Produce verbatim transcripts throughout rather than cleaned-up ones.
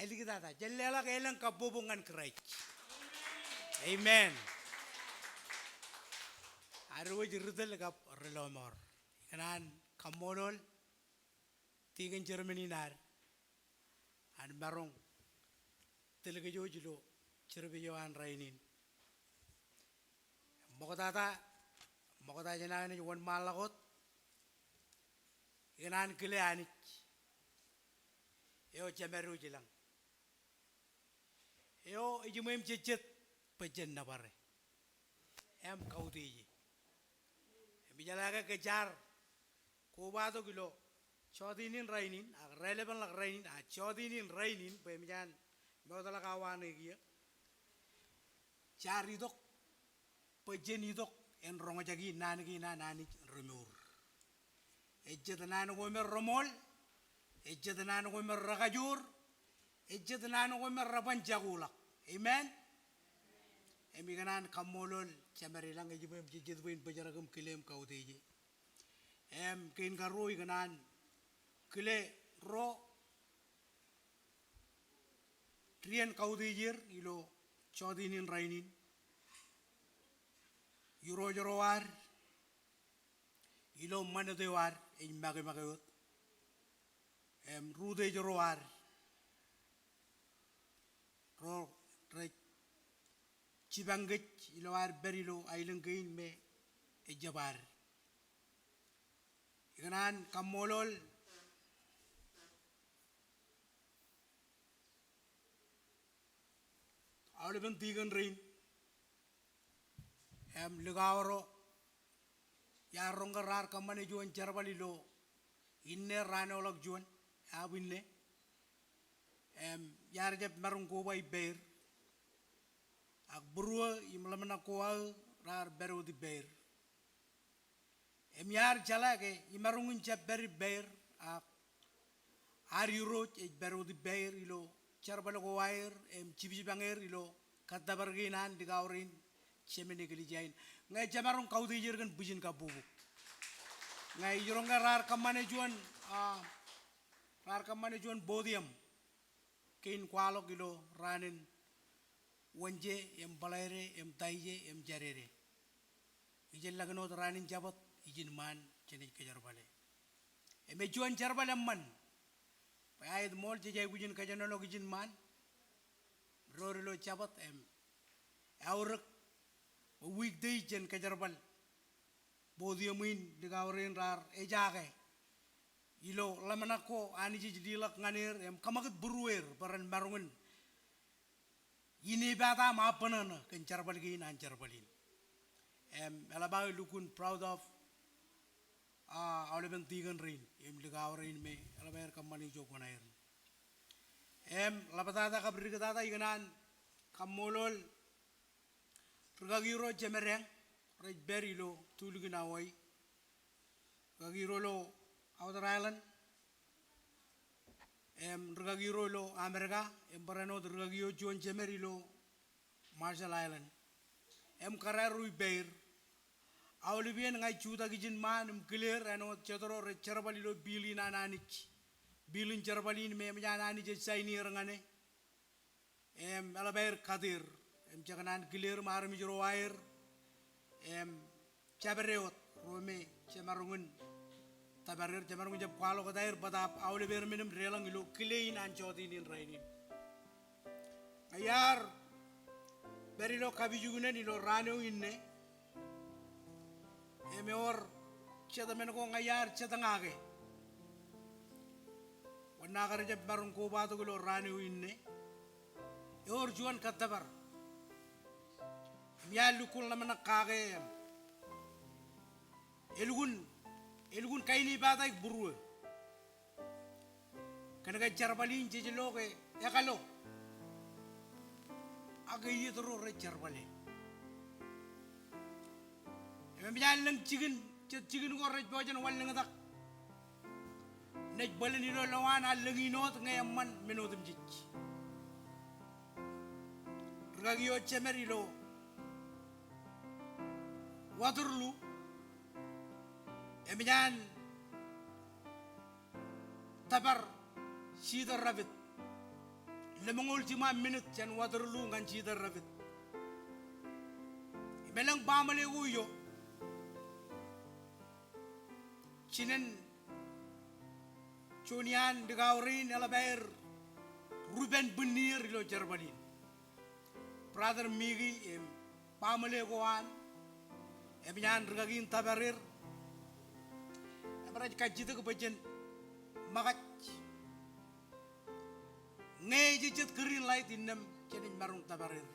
āliktata. Jen leḷọk elōñ kabbokbok ñan Kraist. Amen. Ad wōj ri tōl kab ri lọmọọr. Ikōṇaan kaṃṃoolol tikōn Jerman in ad an maroñ tōl kōj wōj ilo service eo an rainin. Ṃoktata, ṃokta jān aō naaj wōnṃaanḷọk wōt, ikōṇaan kile Anij eo Jemād wōj i lañ, eo ejiṃwe im jejjet bwe jen nōbare im kautiej e. Im ijeḷā ke kōj jaar kobatok ilo jọteen in rainin, ak raelepenḷọk rainin, a jọteen in rainin, bwe emōj an mootḷọk awa ṇe kiiō. Jaar itok bwe jen itok en roñjaki naan kein an Anij remour. Ejjet naan ko me remour, ejjet naan ko me rekajoor, ejjet naan ko me reban jakuḷọk. Amen. Im ikōṇaan kaṃṃoolol Jemād i lañ, ejiṃwe im jejjet bwe in bōjrak im kile im kautiej e. Im kein karuo, ikōṇaan kile ro ri en kautiej er ilo jọteen in rainin. Irooj ro ad ilo ṃanit eo ad ej make make wōt. Im rūtōj ro ad, ro rej jipañ kōj ilo ad pād ilo aelōñ kein me ejjab ad. Ikōṇaan kaṃṃoolol aolepen tikōn rein im likao ro iar roñ ke raar kōṃṃane juon jerbal ilo inne raan eo ḷọk juon, ab inne. Im iar jab maroñ koba ippāer, ak būruō im ḷōmṇak ko aō raar pād wōt ippāer. Im iar jeḷā ke imaroñ in jab pād ippāer, ak ad irooj ej pād wōt ippāer ilo jerbal ko aer im jipjipañ er ilo kōttōpar kein an likao rein jemān eklejia in. Ñe jemaroñ kautiej er kōn bwijin kabbokbok. Ñe ij roñ ke raar kōṃṃane juon, a, raar kōṃṃane juon podium kein kwaḷọk ilo raan in Wōnje im Bōḷaide im Taije im Jādede. Ij jeḷā kōn wōt raan in Jabōt ijin ṃaan jenaaj kōjerbale. Im ej juon jerbal eṃṃan. Bwe aet ṃool jej aikuj in kōjenolọk ijin ṃaan, door ilo Jabōt im eaorōk bwe weekday jen kōjerbal podium in, likao rein raar ejaake ilo ḷōmṇak ko Anij ej leḷọk ñan er im kōṃakūt būrueer bwe ren maroñ in inepata im abṇōṇō kōn jerbal kein an jerbal in. Im eḷap aō lukkuun proud of, a, aolepen tikōn rein im likao rein me eḷap aer kōṃṃane ijo kuṇaer. Im ḷaptata kab diktata ikōṇaan kaṃṃoolol rikaki ro jemed eo rej pād ilo tulikin Hawaii. Rikaki ro ilo outer island. Im rikaki ro ilo Amerika, im barāinwōt rikaki eo juon jemed ilo Marshall Island. Im kōrā ro ippāer. Aolep iien ña ij jutak ijin ṃaan im kile er āinwōt jet ro rej jerbal ilo bill in an Anij. Bill in jerbal in me eṃōj an Anij ej saini er ñan e. Im eḷap aer kate er, im jekōṇaan kile er im armej ro aer, im jabdewōt ro me jemaroñ in tōpar er, jemaroñ in jab kwaḷọk wōt aer, bōtaab aolep er men im deḷọñ ilo kile in an jọteen in rainin. Ña iar pād ilo kapijuknen ilo raan eo inne, im ewōr jet men ko ña iar jet ña ke. Wōn ṇa kar jab maroñ kobatok ilo raan eo inne. Ewōr juon kōttōpar im iar lukkuun ḷōmṇak kake im elukkuun, elukkuun kainepataik būruō. Kōnke jerbal in jej lo ke ekalo. Ak eiiet ro rej jerbale. Im eṃōj an lōñ jikin, jet jikin ko rej pojak in wanlōñtak. Naaj bōlen ilo lowaan an lōñ in wōt ñe eṃṃan men otemjej. Rikaki eo jemed ilo Waterloo, eṃōj an tōpar Cedar Rapids. lemñoul jiṃa minit jān Waterloo ñan Cedar Rapids. Im elōñ baaṃle ko ijo. Jinen juon iaan likao rein eḷap aer rupen bwinnier ilo jerbal in. Brother Mickey im baaṃle ko an, emōj an rikaki in tōpar er. Im rej kajjitōk bwe jen ṃōkaj. Ñe ejejjet green light innām, jenaaj maroñ tōpar er.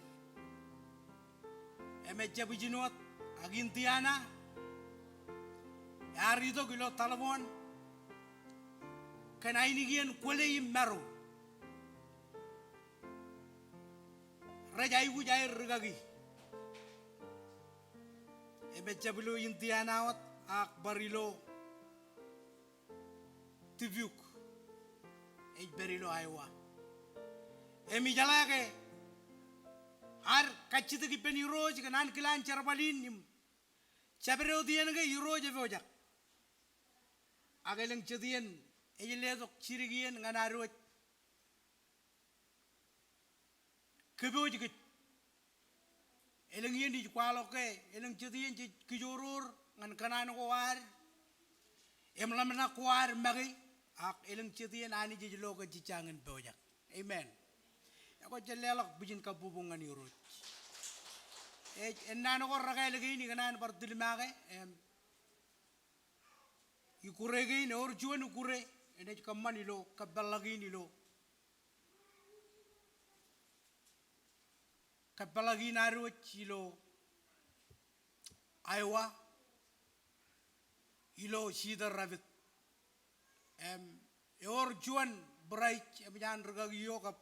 Im ejjab ijin wōt ak Indiana ear itok ilo taḷboon kōn ainikien kwōle im maro. Rej aikuj aer rikaki. Im ejjab ilo Indiana wōt ak bar ilo Dubuque. Ej pād ilo Iowa. Im ijeḷā ke ear kajjitōk ippān Irooj kōn ankilaan jerbal in im jabdewōt iien ke Irooj epojak. Ak elōñ jet iien ej letok jidik iien ñan ad wōj kōpooj kōj. Elōñ iien ij kwaḷọk ke elōñ jet iien jej kijoror ñan kōṇaan ko ad im ḷōmṇak ko ad make, ak elōñ jet iien Anij ej lo ke jej jañin pojak. Amen. Ekwe jen leḷọk bwijin kabbokbok ñan Irooj. Ej ennaan ko rekāāl kein ikōṇaan bar tilmake, im ikkure kein, ewōr juon ikkure enaaj kōṃṃan ilo kōppeḷḷọk in ilo kōppeḷḷọk in ad wōj ilo Iowa, ilo Cedar Rapids. Im ewōr juon bride, emōj an rikaki eo kab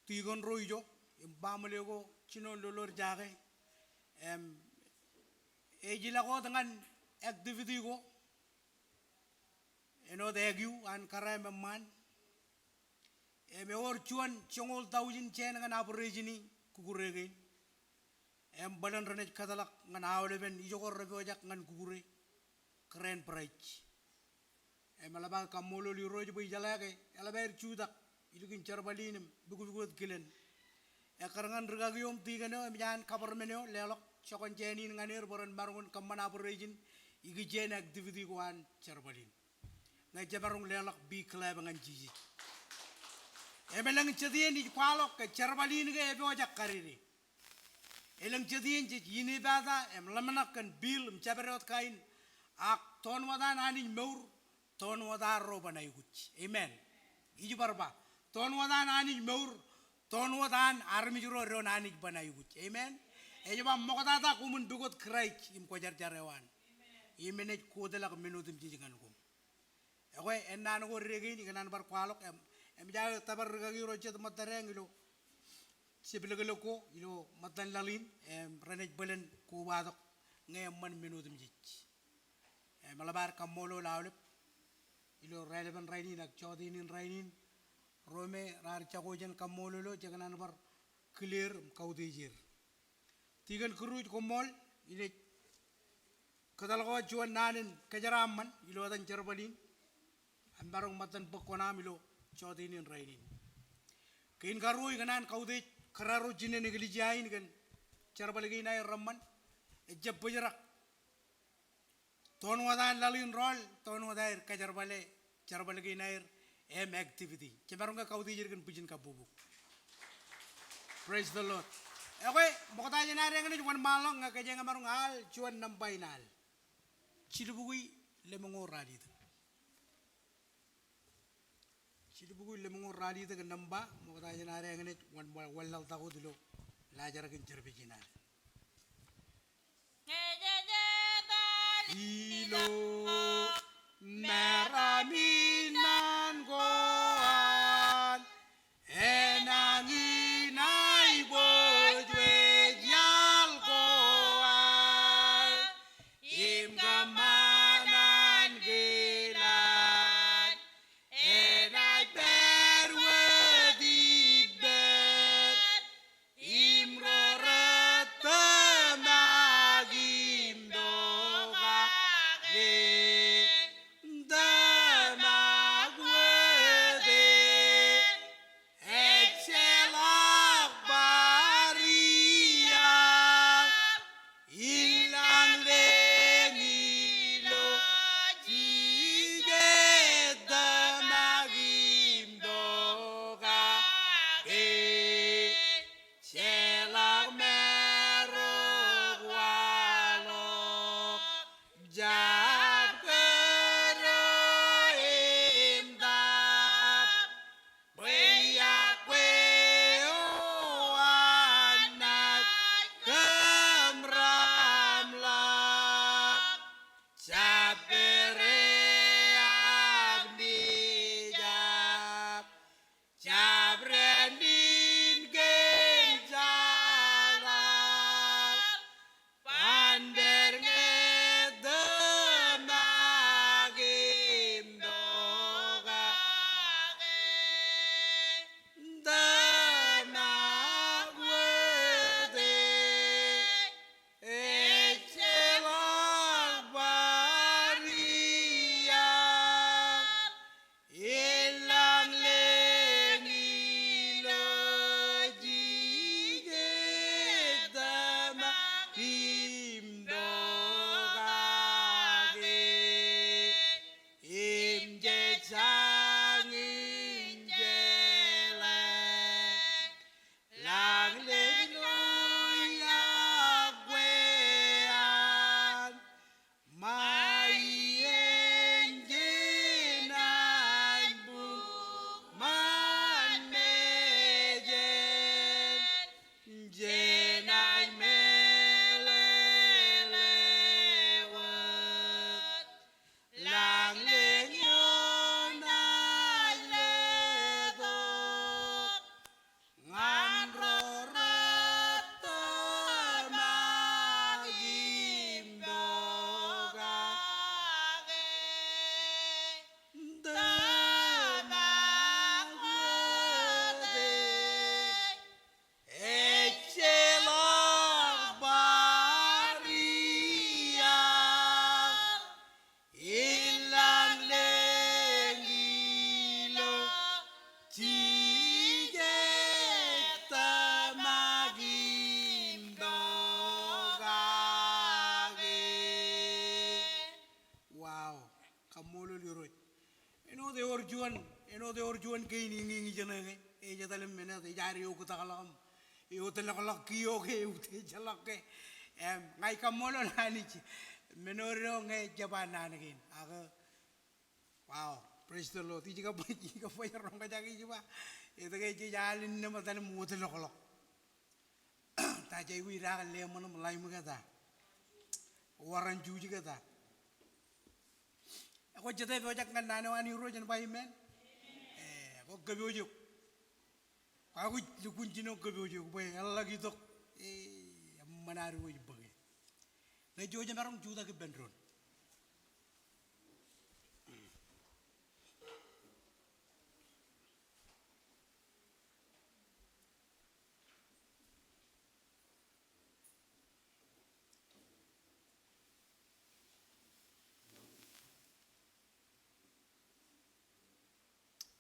tikōn ro ijo, im baaṃle ko jinoin lolorjake. Im ej ilọk wōt ñan activity ko āinwōt aikuj an kōrā im eṃṃaan. Im ewōr juon joñoul taujin jāān ñan operation e kukure kein. Im bōlen renaaj kōtḷọk ñan aolepen ijoko repojak ñan kukure, kōrā in bride. Im eḷap aō kaṃṃoolol Irooj bwe ijeḷā ke eḷap aer jutak ilikin jerbal in im bukbuk wōt kilen. Ekkar ñan rikaki eo im tikōn eo, emōj an government eo, leḷọk jokwan jāān in ñan er bwe ren maroñ in kōṃṃan operation ikijjien activity ko an jerbal in. Ñe jemaroñ leḷọk big clap ñan Jisōs. Im elōñ jet iien ij kwaḷọk ke jerbal in ke epojak kadede. Elōñ jet iien jej inepata im ḷōmṇak kōn bill im jabdewōt kain, ak toon wōt an Anij mour, toon wōt an ro ban aikuj. Amen. Ij bar ba, toon wōt an Anij mour, toon wōt an armej ro doon Anij ban aikuj. Amen. Ej ba ṃoktata koṃwin pukot Kraist im kwōjarjar eo an, im enaaj kotḷọk men otemjej ñan koṃ. Ekwe ennaan ko dede kein ikōṇaan bar kwaḷọk, im, emōj aō tōpar rikaki ro jet ṃōttadeañ ilo jepḷōklōk ko ilo ṃōttan laḷ in, im renaaj bōlen kobatok ñe eṃṃan men otemjej. Im eḷap ad kaṃṃoolol aolep ilo raelepen rainin ak jọteen in rainin, ro me raar jako jān kaṃṃoolol eo, jekōṇaan bar kile er im kautiej er. Tikōn Kūruj, koṃṃool. Inaaj kōtḷọk wōt juon naan in kōjeraaṃṃan ilo etan jerbal in. Im maroñ ṃōttan bōk kuṇaaṃ ilo jọteen in rainin. Kein karuo ikōṇaan kautiej kōrā ro jinen eklejia in kōn jerbal kein aer reṃṃan. Ejjab bōjrak. Toon wōt an laḷ in rọọl, toon wōt aer kōjerbale jerbal kein aer im activity. Jemaroñ ke kautiej er kōn bwijin kabbokbok. Praise the Lord. Ekwe, ṃokta jān ad eñin ej wōnṃaanḷọk ñe kōjeañ emaroñ al juon nōṃba in al. Jilubukwi lemñoul ralitōk. Jilubukwi lemñoul ralitōk nōṃba, ṃokta jān ad eñin ej wōnṃaanḷọk, wōnḷọk tok wōt ilo laajrak in service in ad. Ilo meram in naan ko an, enañin aiboojoj iaḷ ko an, im kōṃṃan ankilaan, enaaj pād wōt ippān im ro rettōmak im pokake. Ewōr juon, āinwōt ewōr juon kein iñiiñ ijeṇe ke ej etal im enaaj, ej ad eoktakḷọk im eotḷọkḷọk kiiō ke eutiejḷọk ke. Im ña ij kaṃṃoolol Anij men eo eo ñe jab ba naan kein. Ak, wow, praise the Lord. Ij kab, ij kab baj roñjake ij ba, etke jej al innām etal im wōtlọkḷọk? Ta, jej aikuj idaak lemon im lime ke ta? Orange juice ke ta? Ekwe jete pojak ñan naan eo an Irooj en ba amen? Eh, ekwe kōpooj eok. Kwaikuj lukkuun jino kōpooj eok bwe eḷak itok. Eh, eṃṃan ad wōj bōke. Ñe jouj im maroñ jutak ippān doon.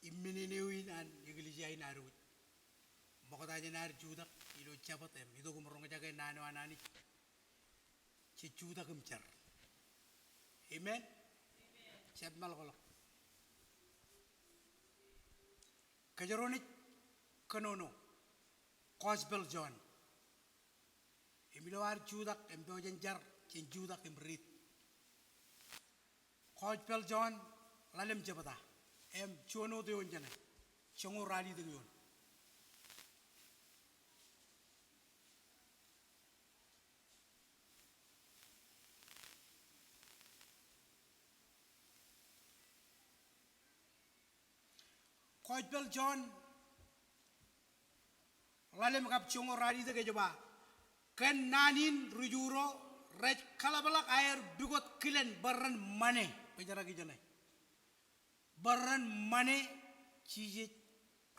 Im men eo in an eklejia in ad wōj ṃokta jān ad jutak ilo Jabōt im itok im roñjake naan eo an Anij. Jej jutak im jar. Amen? Jab ṃaḷoḷọk. Kōjro naaj kōnono Gospel John. Im ilo ad jutak im pojak in jar, jen jutak im riit. Gospel John, ḷalem jebta, im juon wōt eoon jeṇe, joñoul ralitōk eoon. Gospel John, ḷalem kab joñoul ralitōk ej ba, kōn naan in ri-Ju ro rej kaḷapḷọk aer pukot kilen bwe ren ṃane, bōjrak ijeṇe, bwe ren ṃane Jisōs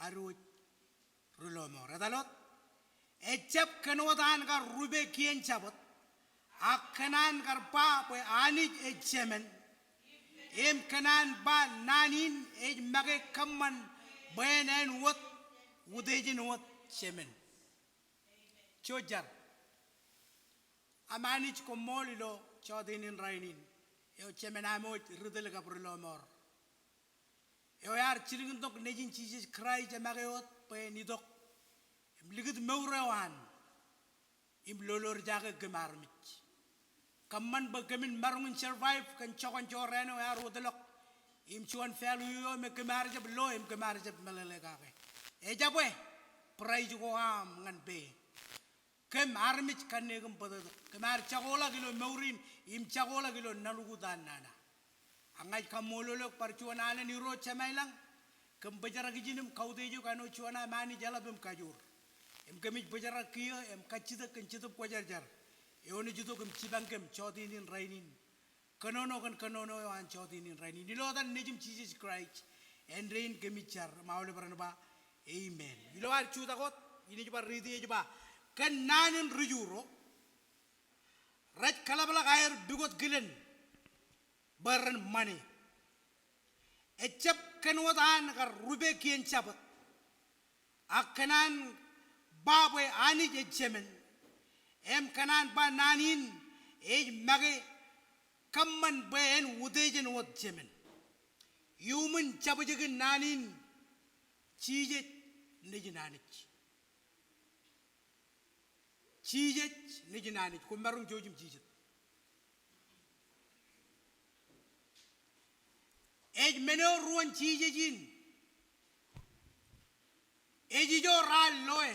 ad wōj ri-lọmọọr. Etal wōt, ejjab kōn wōt an kar rupe kien Jabōt, ak kōn an kar ba bwe Anij ej Jemān, im kōn an ba naan in ej make kōṃṃan bwe en āinwōt utiejin wōt Jemān. Jouj jar. Aṃ Anij, koṃṃool ilo jọteen in rainin. Eo Jemān aṃ wōj ri-tōl kab ri-lọmọọr. Eo ear jilkintok Nejin Jisōs Kraist emake wōt bwe en itok im likūt mour eo an im lolorjake kōm armej. Kōṃṃan bwe kōmin maroñ in survive kōn jokwan jorrāān eo ear wōtlọk im juon value eo me kōm ar jab lo im kōm ar jab meḷeḷe kake. Ejabwe praise ko aṃ ñan peiṃ. Kōm armej kanniōk im bōtōktōk. Kōm ar jakoḷọk ilo mour in im jakoḷọk ilo ṇa lukkuun nana. Ak ña ij kaṃṃoolol eok bar juon alen Irooj Jemām ilañ. Kōm bōjrak ijin im kautiej eok āinwōt juon aṃ Anij eḷap im kajoor. Im kōmij bōjrak kiiō im kajjitōk kōn Jetōb Kwōjarjar eo enaaj itok im jipañ kōm jọteen in rainin. Kōnono kōn kōnono eo an jọteen in rainin. Ilo etan Nejūṃ Jisōs Kraist, āindein kōmij jar im aolep ren ba amen. Ilo ad jutak wōt, inaaj bar riiti ej ba, kōn naan in ri-Ju ro rej kaḷapḷọk aer pukot kilen bwe ren ṃane. Ejjab kōn wōt an kar rupe kien Jabōt, ak kōn an ba bwe Anij ej Jemān, im kōn an ba naan in ej make kōṃṃan bwe en utiejin wōt Jemān. Iuṃwin jabōjkin naan in, Jisōs Nejin Anij. Jisōs Nejin Anij. Koṃ maroñ jouj im jijet. Ej men eo ruon Jisōs in ej ijo raar loe.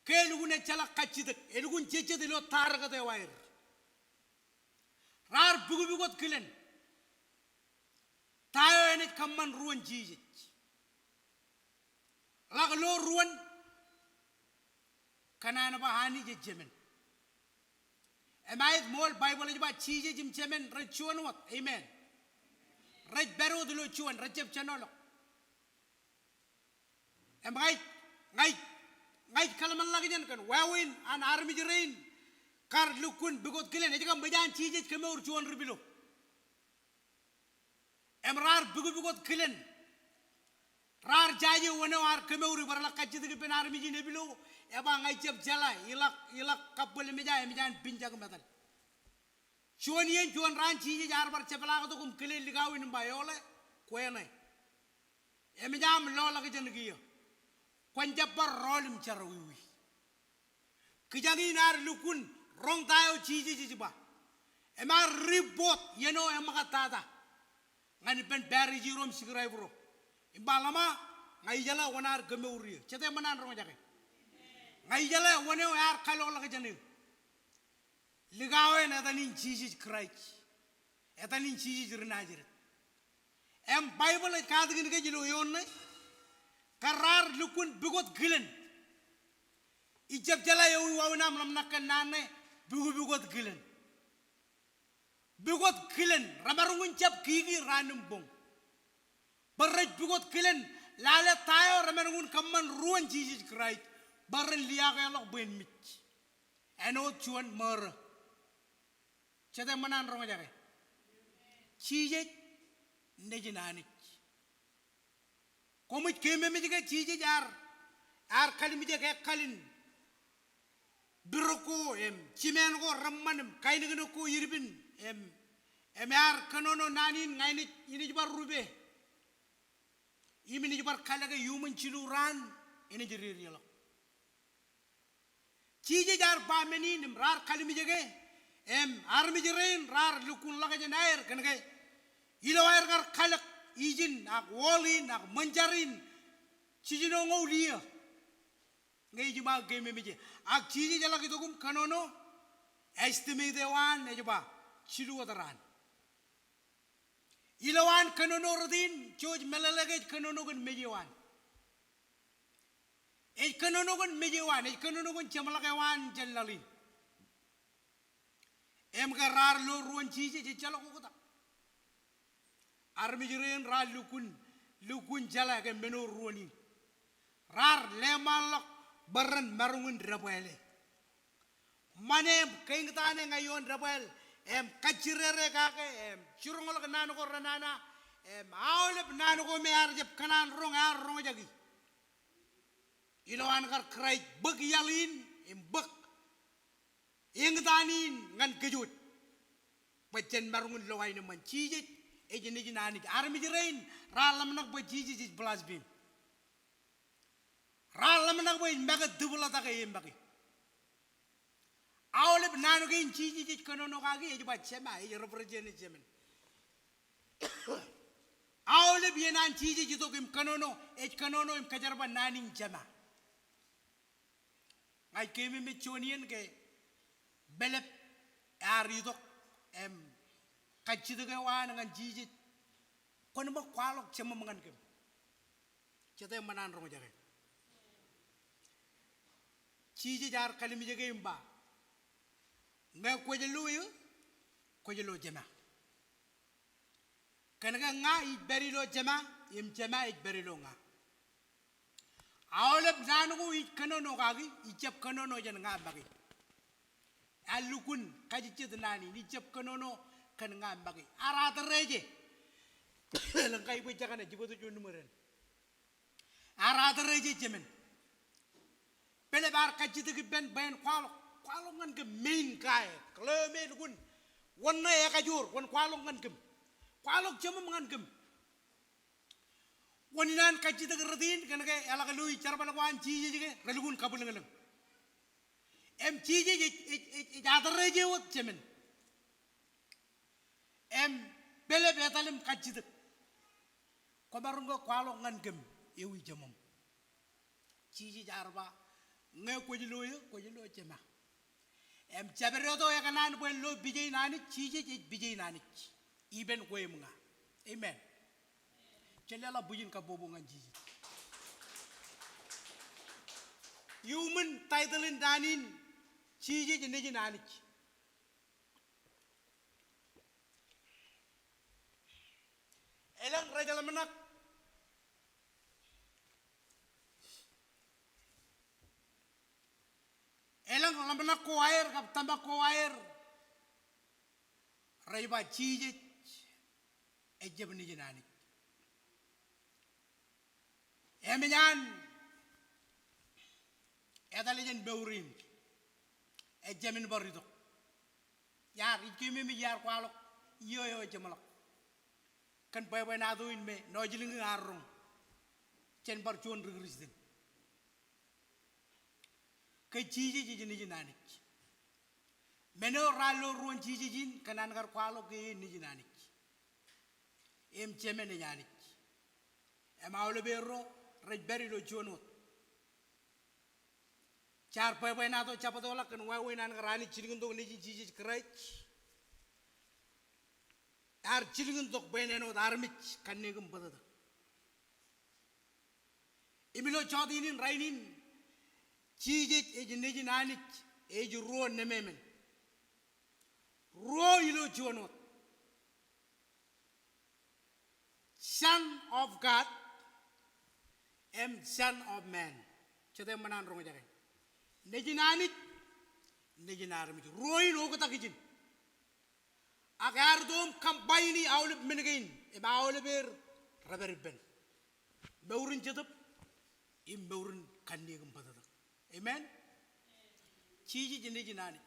Ke elukkuun ejjeḷọk kajjitōk, elukkuun jejjet ilo tarakōt eo aer. Raar pukpukot kilen ta eo enaaj kōṃṃan ruon Jisōs. Ḷak lo ruon, kōn an ba Anij ej Jemān. Im aet ṃool, Baibōḷ ej ba Jisōs im Jemān rej juon wōt. Amen. Rej pād wōt ilo juon, rejjab jenoḷọk. Im ña ij, ña ij, ña ij kōḷmānḷọkjeṇ kōn wāween an armej rein kar lukkuun pukot kilen, ej kab ṃōj an Jisōs kemour juon ri pilo. Im raar pukpukot kilen. Raar jaje wōn eo ear kemour ibar ḷak kajjitōk ippān armej in epilo, eba ña ij jab jeḷā, iḷak, iḷak kabbōḷ eṃōj, eṃōj an pinjak im etal. Juon iien, juon raan Jisōs ear bar jepḷaaktok im kile likao in im ba eoḷe, Kwe ṇe. Emōj aṃ loḷọk jān kiiō. Kwōn jab bar rọọl im jerọwiwi. Kijañ in ear lukkuun roñ ta eo Jisōs ej ba. Im ear report iien eo eṃōkaj tata ñan ippān Parisi ro im sikribe ro. Im ba, ḷōṃa, ña ijeḷā wōn ear kemour eō. Jete ṃōṇōṇō an roñjake. Ña ijeḷā wōn eo ear kalọkḷọk jān eō. Likao en etan in Jisōs Kraist. Etan in Jisōs ri Nazeret. Im Baibōḷ ej katakin kōj ilo eoon ṇe. Ke raar lukkuun pukot kilen. Ij jab jeḷā ewi wāween aṃ ḷōmṇak kōn naan ṇe, pukpukot kilen. Pukot kilen, remaroñ in jab kiki raan im boñ. Bwe rej pukot kilen, lale ta eo remaroñ in kōṃṃan ruōn Jisōs Kraist, bwe ren liaakḷọk bwe en mej. Āinwōt juon ṃōrō. Jete ṃōṇōṇō an roñjake. Jisōs nejin Anij. Koṃij keememej ke Jisōs ear, ear kalimjek ekkal in bidok ko im jimān ko reṃṃan im kainōknōk ko irbin im, im ear kōnono naan in ña inaaj, inaaj bar rupe. Im inaaj bar kalōke iuṃwin jilu raan inaaj dedeḷọk. Jisōs ear ba men in im raar kalimjeke, im armej rein raar lukkuun ḷak jān aer kōnke ilo aer kar kalōk ijin ak wall in ak ṃōn jar in jiljinoñoul iiō. Ñe ij ba keememej e. Ak Jisōs eḷak itok im kōnono estimate eo an ej ba jilu wōt raan. Ilo an kōnono rot in, jouj meḷeḷe ke ej kōnono kōn mej eo an. Ej kōnono kōn mej eo an, ej kōnono kōn jeṃḷọk eo an jān laḷ in. Im ke raar lo ruōn Jisōs, ejjeḷọk oktak. Armej rein raar lukkuun, lukkuun jeḷā ke men eo ruōn in. Raar leṃaanḷọk bwe ren maroñ in debwāāle. Ṃane im kein ta ṇe ña ioon debwāāl, im kajjirere kake, im jiroñḷọk naan ko renana, im aolep naan ko me ear jab kōṇaan roñ, ear roñjaki. Ilo an kar Kraist bōk iaḷ in, im bōk eñtaan in ñan kōj wōj. Bwe jen maroñ in lo aenōṃṃan. Jisōs ej nejin Anij. Armej rein raar ḷōmṇak bwe Jisōs ej blaspheme. Raar ḷōmṇak bwe ej make tūpḷatak e make. Aolep naan kein Jisōs ej kōnono kaki ej ba Jema, ej represent e Jemān. Aolep iien an Jisōs itok im kōnono, ej kōnono im kōjerbal naan in Jema. Ña ij keememej juon iien ke pālep ear itok im kajjitōk eo an ñan Jisōs, kwōn ṃōk kwaḷọk jeṃaṃ ñan kōm. Jete ṃōṇōṇō an roñjake. Jisōs ear kalimjeke im ba, ñe kwōj lo eō, kwōj lo Jema. Kōnke ña ij pād ilo Jema, im Jema ej pād ilo ña. Aolep naan ko ij kōnono kaki, ij jab kōnono jān ña make. Ear lukkuun kajejjet naan in, ij jab kōnono kōn ña make. Ear address e. Elōñ ke ibwe jekane, jibwe to juon ṃōrān. Ear address e Jemān. Pālep ear kajjitōk ippān bwe en kwaḷọk, kwaḷọk ñan kōm main guy. Kōḷeo me lukkuun wōn ṇe ekajoor, kwōn kwaḷọk ñan kōm. Kwaḷọk jeṃaṃ ñan kōm. Wōn in an kajjitōk rot in, kōnke eḷak lo ij jerbal ko an Jisōs ke relukkuun kabwilōñlōñ. Im Jisōs ej, ej, ej, ej address e wōt Jemān. Im pālep etal im kajjitōk. Kwōmaroñ ke kwaḷọk ñan kōm ewi jeṃaṃ. Jisōs ear ba, ñe kwōj lo eō, kwōj lo Jema. Im jabdewōt eo ekōṇaan bwe en lo pije in Anij, Jisōs ej pije in Anij. Ippān kwe im ña. Amen. Jen leḷọk bwijin kabbokbok ñan Jisōs. Iuṃwin title in naan in, Jisōs nejin Anij. Elōñ rej ḷōmṇak. Elōñ ḷōmṇak ko aer kab tōmak ko aer rej ba Jisōs ejjab nejin Anij. Emōj an etal jān mour in, ejjab in bar itok. Iar, ij keememej iar kwaḷọk iiō eo ejeṃḷọk. kōn bwebwenato in me Nōjilñi ear roñ jān bar juon ri Kristian. Ke Jisōs ej Nejin Anij. Men eo raar lo ruon Jisōs in kōn an kar kwaḷọk ke e Nejin Anij im Jemān ej Anij. Im aolepen erro rej pād ilo juon wōt. Jaar bwebwenato jabdewōt ḷọk kōn wāween an kar Anij jilkintok Nejin Jisōs Kraist. Ear jilkintok bwe en āinwōt armej kanniōk im bōtōktōk. Im ilo jota in rainin, Jisōs ej Nejin Anij, ej ruo nemāmān. Ruo ilo juon wōt. Son of God im Son of Man. Jete eṃṃan an roñjake? Nejin Anij, nejin armej. Ruo in oktak ijin. Ak ear itok im combine e aolep men kein, im aolepeer rej pād ippān. Mour in jetōb, im mour in kanniōk im bōtōktōk. Amen? Jisōs ej Nejin Anij.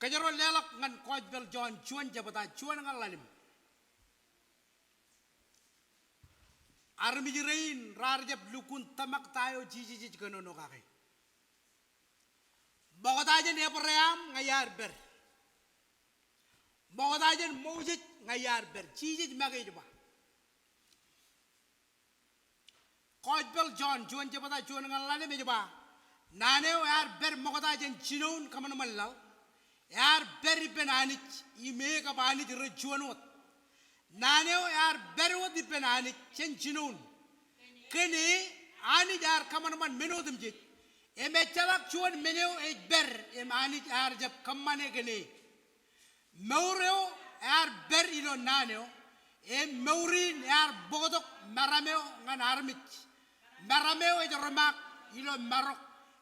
Kōjro leḷọk ñan Gospel John, juon jebta, juon ñan ḷalem. Armej rein raar jab lukkuun tōmak ta eo Jisōs ej kōnono kake. Ṃokta jān Ebream ña iar pād. Ṃokta jān Moses ña iar pād. Jisōs make ej ba. Gospel John, juon jebta, juon ñan ḷalem ej ba. Naan eo ear pād ṃokta jān jinoin kōṃanṃan laḷ. Ear pād ippān Anij, im e kab Anij rej juon wōt. Naan eo ear pād wōt ippān Anij jān jinoin. Kōn e, Anij ear kōṃanṃan men otemjej. Im ejjeḷọk juon men eo ej pād, im Anij ear jab kōṃṃane kōn e. Mour eo ear pād ilo naan eo, im mour in ear bōktok meram eo ñan armej. Meram eo ej romaak ilo marok,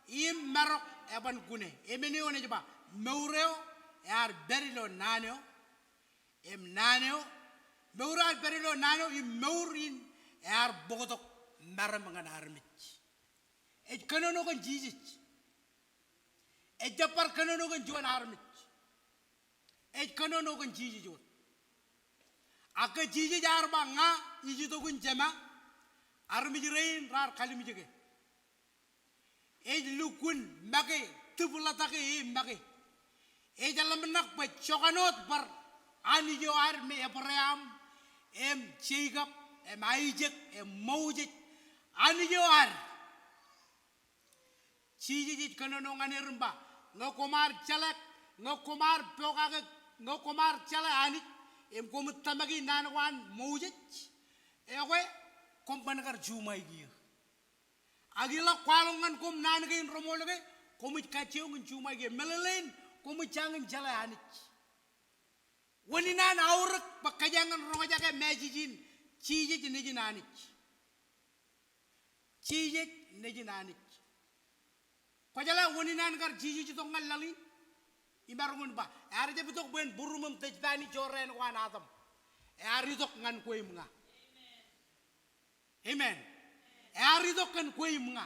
im marok eban kune. Im men eo enaaj ba, mour eo ear pād ilo naan eo, im naan eo, mour eo ear pād ilo naan eo, im mour in ear bōktok meram ñan armej. Ej kōnono kōn Jisōs. Ejjab bar kōnono kōn juon armej. Ej kōnono kōn Jisōs wōt. Ak ke Jisōs ear ba ña ij itok in Jema, armej rein raar kalimjeke. Ej lukkuun make, tūpḷatake e make. Ej ḷōmṇak bwe jokane wōt bar Anij eo ad me Ebream, im Jekob, im Aisak, im Moses. Anij eo ad. Jisōs ej kōnono ñan er im ba, ñe koṃ ar jeḷā, ñe koṃ ar pokake, ñe koṃ ar jeḷā Anij, im koṃij tōmaki naan ko an Moses, ekwe, koṃ ban kar juṃaik eō. Ak iḷak kwaḷọk ñan koṃ naan kein remool ke, koṃij kajjioñ in juṃaik eō. Meḷeḷein, koṃij jañin jeḷā Anij. Wōn in an aorōk bwe kōjeañ in roñjake message in, Jisōs nejin Anij. Jisōs nejin Anij. Kwōjeḷā wōn in an kar Jisōs itok ñan laḷ in? Imaroñ in ba, ear jab itok bwe en būruṃ im tejpani jorrāān ko an Adam. Ear itok ñan kwe im ña. Amen. Ear itok kōn kwe im ña.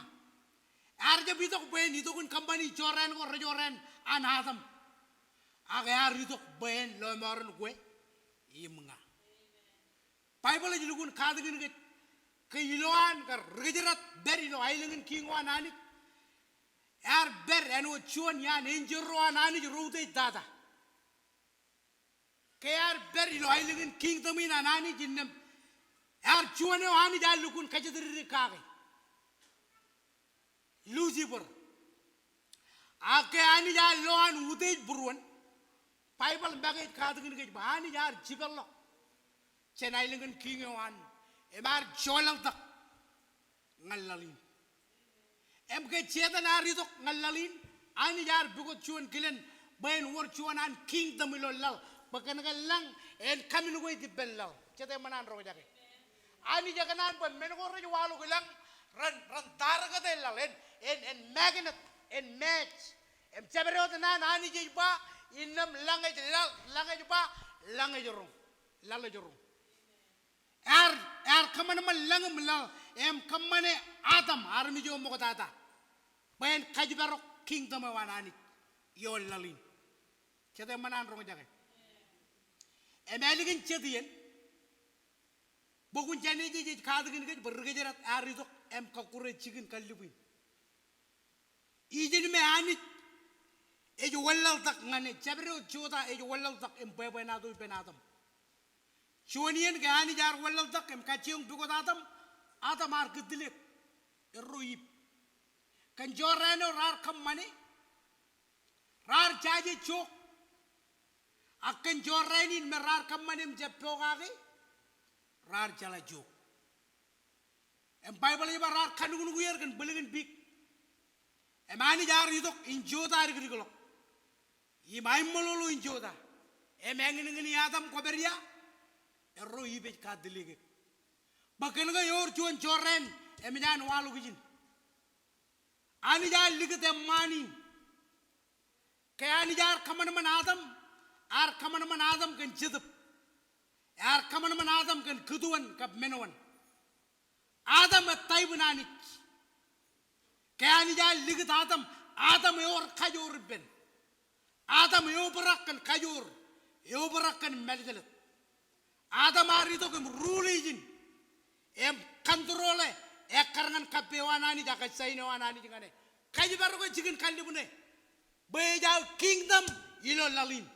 Ear jab itok bwe en itok in kōṃṃani jorrāān ko rejorrāān an Adam. Ak ear itok bwe en lọmọọren kwe im ña. Baibōḷ ej lukkuun katakin kōj ke ilowaan kar ri-kōjdat pād ilo aelōñ in kiiñ eo an Anij, ear pād āinwōt juon iaan enjeḷ ro an Anij ro utiej tata. Ke ear pād ilo aelōñ in kingdom in an Anij innām ear juon eo Anij ear lukkuun kōjatdikdik kake. Lucifer. Ak ke Anij ear lo an utiej būruon, Baibōḷ make ej katakin kōj bwe Anij ear jipeḷḷọk jān aelōñ in kiiñ eo an, im ear joḷọktak ñan laḷ in. Im ke Setan ear itok ñan laḷ in, Anij ear pukot juon kilen bwe en wōr juon an kingdom ilo laḷ, bwe kōn ke lañ en communicate ippān laḷ. Jete eṃṃan an roñjake? Anij ekōṇaan bwe men ko rej waḷọk i lañ ren, ren target e laḷ, en, en, en magnet, en match. Im jabdewōt naan Anij ej ba, innām lañ ej laḷ, lañ ej ba, lañ ej roñ, laḷ ej roñ. Ear, ear kōṃanṃan lañ im laḷ, im kōṃṃane Adam, armej eo ṃoktata, bwe en kōjparok kingdom eo an Anij ioon laḷ in. Jete eṃṃan an roñjake? Im ālikin jet iien, bwe kwōn jān ej, ej, ej katakin kōj bwe ri kōjdat ear itok im kọkkure jikin kallib in. Ijin me Anij ej wōnlaḷtak ñan e, jabdewōt Jota ej wōnlaḷtak im bwebwenato ippān Adam. Juon iien ke Anij ear wōnlaḷtak im kajjioñ pukot Adam, Adam ear kūtlik, erro Iv. Kōn jorrāān eo raar kōṃṃane, raar jaje jook. Ak kōn jorrāān in me raar kōṃṃane im jab pokake, raar jeḷā jook. Im Baibōḷ ej ba raar kanuknuk er kōn bwilōkin pik. Im Anij ear itok in jota dikdikḷọk im aiṃṃoḷoḷo in jota. Im āñinñini Adam kwōpād ia? Erro Iv ej katilikek. Bwe kōn ke ewōr juon jorrāān eṃōj an waḷọk ijin. Anij ear likūt eṃṃaan in. Ke Anij ear kōṃanṃan Adam, ear kōṃanṃan Adam kōn jetōb. Ear kōṃanṃan Adam kōn kūtuon kab menowan. Adam ej type in Anij. Ke Anij ear likūt Adam, Adam ewōr kajoor ippān. Adam eobrak kōn kajoor, eobrak kōn mālōtlōt. Adam ear itok im rule ijin, im control e, ekkar ñan kappe eo an Anij ak assignment eo an Anij ñan e. Kōjparok e jikin kallib ṇe, bwe ej aō kingdom ilo laḷ in.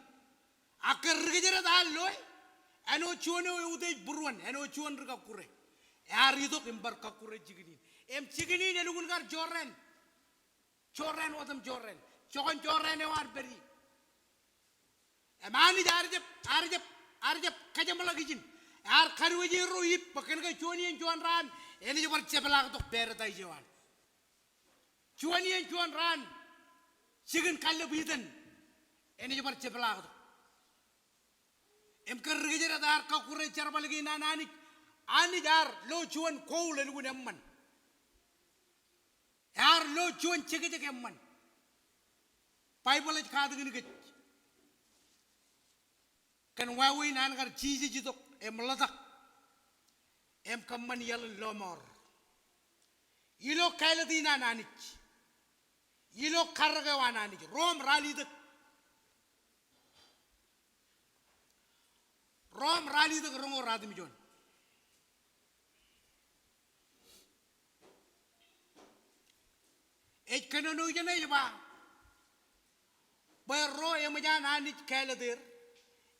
Ak ke ri kōjdat ear loe, āinwōt juon eo eutiej būruon, āinwōt juon ri kọkkure. Ear itok im bar kọkkure jikin in. Im jikin in elukkuun kar jorrāān. Jorrāān otem jorrāān. Joñan jorrāān eo ear pād ie. Im Anij ear jab, ear jab, ear jab kajeṃḷọk ijin. Ear kadiwōj erro Iv bwe kōn ke juon iien juon raan enaaj bar jepḷaaktok paradise eo an. Juon iien juon raan jikin kallib Iden enaaj bar jepḷaaktok. Im ke ri kōjdat ear kọkkure jerbal kein an Anij, Anij ear lo juon goal elukkuun eṃṃan. Ear lo juon jekjek eṃṃan. Baibōḷ ej katakin kōj kōn wāween an kar Jisōs itok im ḷotak im kōṃṃan iaḷ in lọmọọr ilo kāālōt in an Anij, ilo karōk eo an Anij. Rom ralitōk, Rom ralitōk roñoul ratimjuon. Ej kōnono ijeṇe ej ba, bwe ro eṃōj an Anij kāālōt er,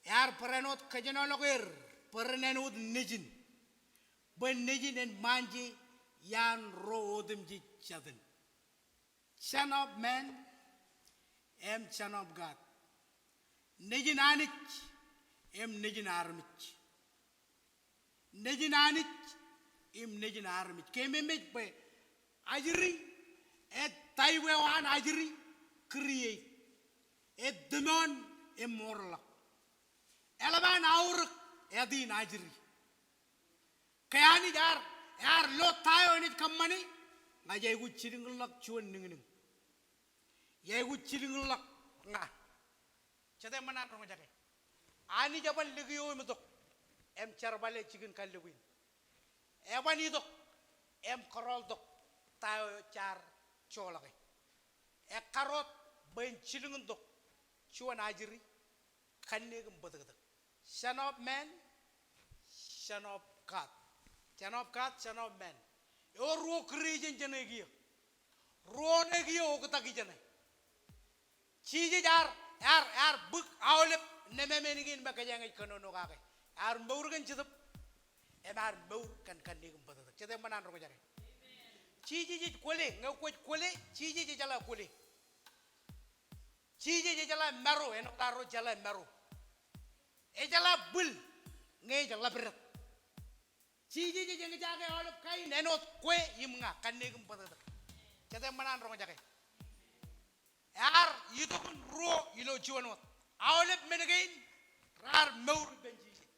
ear barāinwōt kōjenolọk er bwe ren āinwōt nejin, bwe nejin en ṃaanje iaan ro otemjej jatōn. Son of man im Son of God. Nejin Anij im nejin armej. Nejin Anij im nejin armej. Keememej bwe ajri, ej type eo an ajri, create. Ej tōmọọ̄n im moorḷọk. Eḷap an aorōk āt in ajri. Ke Anij ear, ear lo ta eo enaaj kōṃṃane, ña ij aikuj jilkinḷọk juon niñniñ. Ij aikuj jilkinḷọk ña. Jete ṃōṇ an roñjake. Anij eban likio im itok im jerbale jikin kallib in. Eban itok im kōrọọltok ta eo jaar joḷọke. Ekkar wōt bwe en jilkintok juon ajri kanniōk im bōtōktōk. Son of man, son of God. Son of God, son of man. Ewōr ruo creation jeṇe kiiō. Ruo ṇe kiiō oktak ijeṇe. Jisōs ear, ear, ear bōk aolep nemāmein kein me kōjeañ ej kōnono kake. Ear mour kōn jetōb, im ear mour kōn kanniōk im bōtōktōk. Jete ṃōṇ an roñjake. Jisōs ej kwōle, ñe kwōj kwōle, Jisōs ejeḷā kwōle. Jisōs ejeḷā maro, āinwōt arro jeḷā maro. Ejeḷā bwil, ñe ej ḷapdep. Jisōs ej eñjake aolep kain āinwōt kwe im ña, kanniōk im bōtōktōk. Jete ṃōṇ an roñjake. Ear itok in ruo ilo juon wōt. Aolep men kein raar mour ippān Jisōs.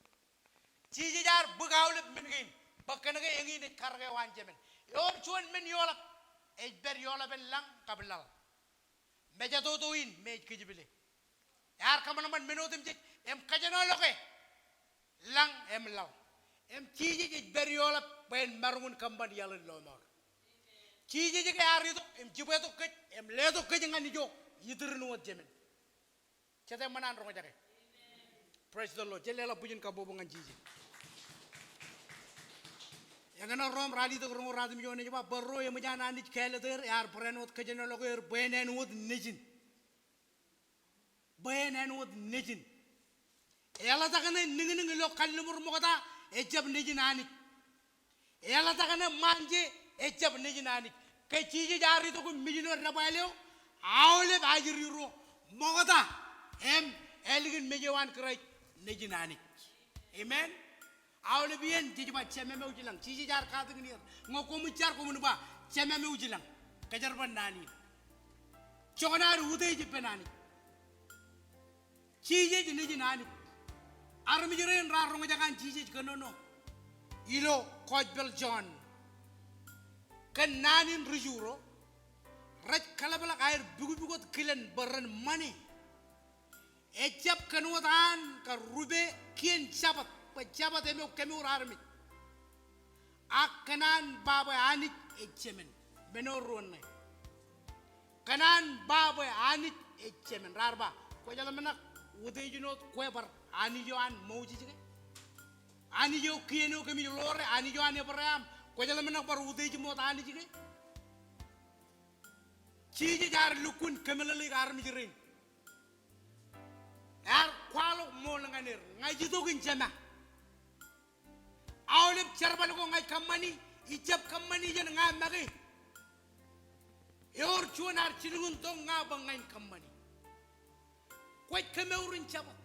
Jisōs ear bōk aolep men kein. Bwe kōnke eñin ej karōk eo an Jemān. Ewōr juon men eoḷap. Ej pād eoḷapān lañ kab laḷ. Mejatoto in me ej kōjepile. Ear kōṃanṃan men otemjej im kōjenolọke lañ im laḷ. Im Jisōs ej pād eoḷap bwe en maroñ in kōṃṃan iaḷ in lọmọọr. Jisōs ke ear itok im jibwetok kōj im letok kōj ñan ijo itūrin wōt Jemān. Jete ṃōṇ an roñjake. Praise the Lord. Jen leḷọk bwijin kabbokbok ñan Jisōs. Eñṇe Rom ralitōk roñoul ratimjuon ej ba, bwe ro eṃōj an Anij kāālōt er, ear barāinwōt kōjenolọk er bwe en āinwōt nejin. Bwe en āinwōt nejin. Eḷatak ṇe niñniñ ilo kalliṃur ṃokta, ejjab nejin Anij. Eḷatak ṇe ṃaanje, ejjab nejin Anij. Ke Jisōs ear itok im mej ilo debwāāl eo, aolep ajri ro ṃokta im ālikin mej eo an Kraist, nejin Anij. Amen. Aolep iien jej ba Jemām eo ej ilañ. Jisōs ear katakin er. Ñe koṃij jar koṃwin ba Jemām eo ej ilañ. Kōjerbal naan in. Joñan ad utiej ippān Anij. Jisōs nejin Anij. Armej rein raar roñjake an Jisōs kōnono ilo Gospel John kōn naan in ri Ju ro rej kōḷapḷọk aer pukpuk wōt kilen bwe ren ṃane. Ejjab kōn wōt an kar rupe kien Jabōt, bwe Jabōt eṃōj kemour armej. Ak kōn an ba bwe Anij ej Jemān. Men eo ruo ṇe. Kōn an ba bwe Anij ej Jemān. Raar ba, kwō jeḷā men ṇe utiej āinwōt kwe bar Anij eo an Moses ke? Anij eo kien eo kōmij ḷoore, Anij eo an Ebream. Kwō jeḷā men ṇe bar utiej im wōt Anij ke? Jisōs ear lukkuun kōmeḷeḷeik armej rein. Ear kwaḷọk ṃool ñan er, ña ij itok in Jema. Aolep jerbal ko ña ij kōṃṃani, ijjab kōṃṃani jān ña make. Ewōr juon ear jilkintok ña bwe ña in kōṃṃani. Kwōj kemour in Jabōt.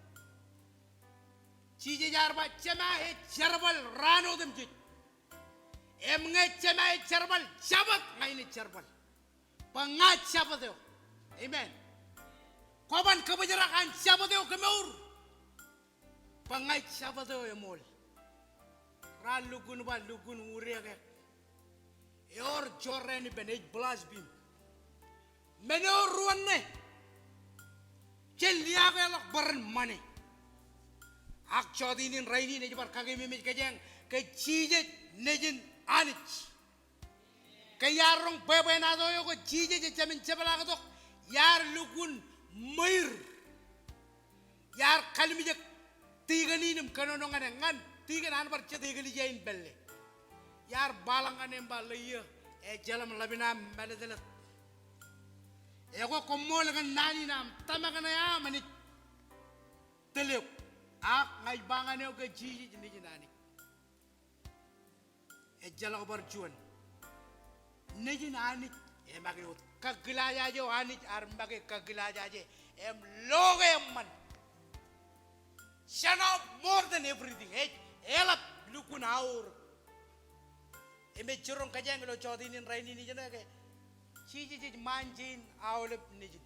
Jisōs ear ba Jema ej jerbal raan otemjej. Im ñe Jema ej jerbal, Jabōt ña in ej jerbal. Bwe ña Jabōt eo. Amen. Kwōban kōbōjrak an Jabōt eo kemour. Bwe ña ij Jabōt eo eṃool. Raar lukkuun ba lukkuun ureek e. Ewōr jorrāān ippān, ej blaspheme. Men eo ruo ṇe. Jen liaakḷọk bwe ren ṃane. Ak jọteen in rainin ej bar kakeememej kōjeañ ke Jisōs nejin Anij. Ke iar roñ bwebwenato eo ke Jisōs ej Jemān jepḷaaktok, iar lukkuun ṃweiur. Iar kallimjek tikōn in im kōnono ñan e, ñan tikōn an bar jet eklejia in pālle. Iar baḷọk ñan e im ba, Ḷeiō, ejjeḷọk im ḷap in aṃ mālōtlōt. Ekwe koṃṃool kōn naan in aṃ tōmak ṇe aṃ enaaj tōl eok. Ak ña ij ba ñan eok ke Jisōs nejin Anij. Ejjeḷọk bar juon. Nejin Anij emake wōt. Kakkilaajaje eo Anij ear make kakkilaajaje im lo ke eṃṃan. Son of more than everything. Ej eḷap lukkuun aorōk. Im ej jiroñ kōjeañ ilo jọteen in rainin ijin ṇe ke Jisōs ej ṃaanjin aolep nejin.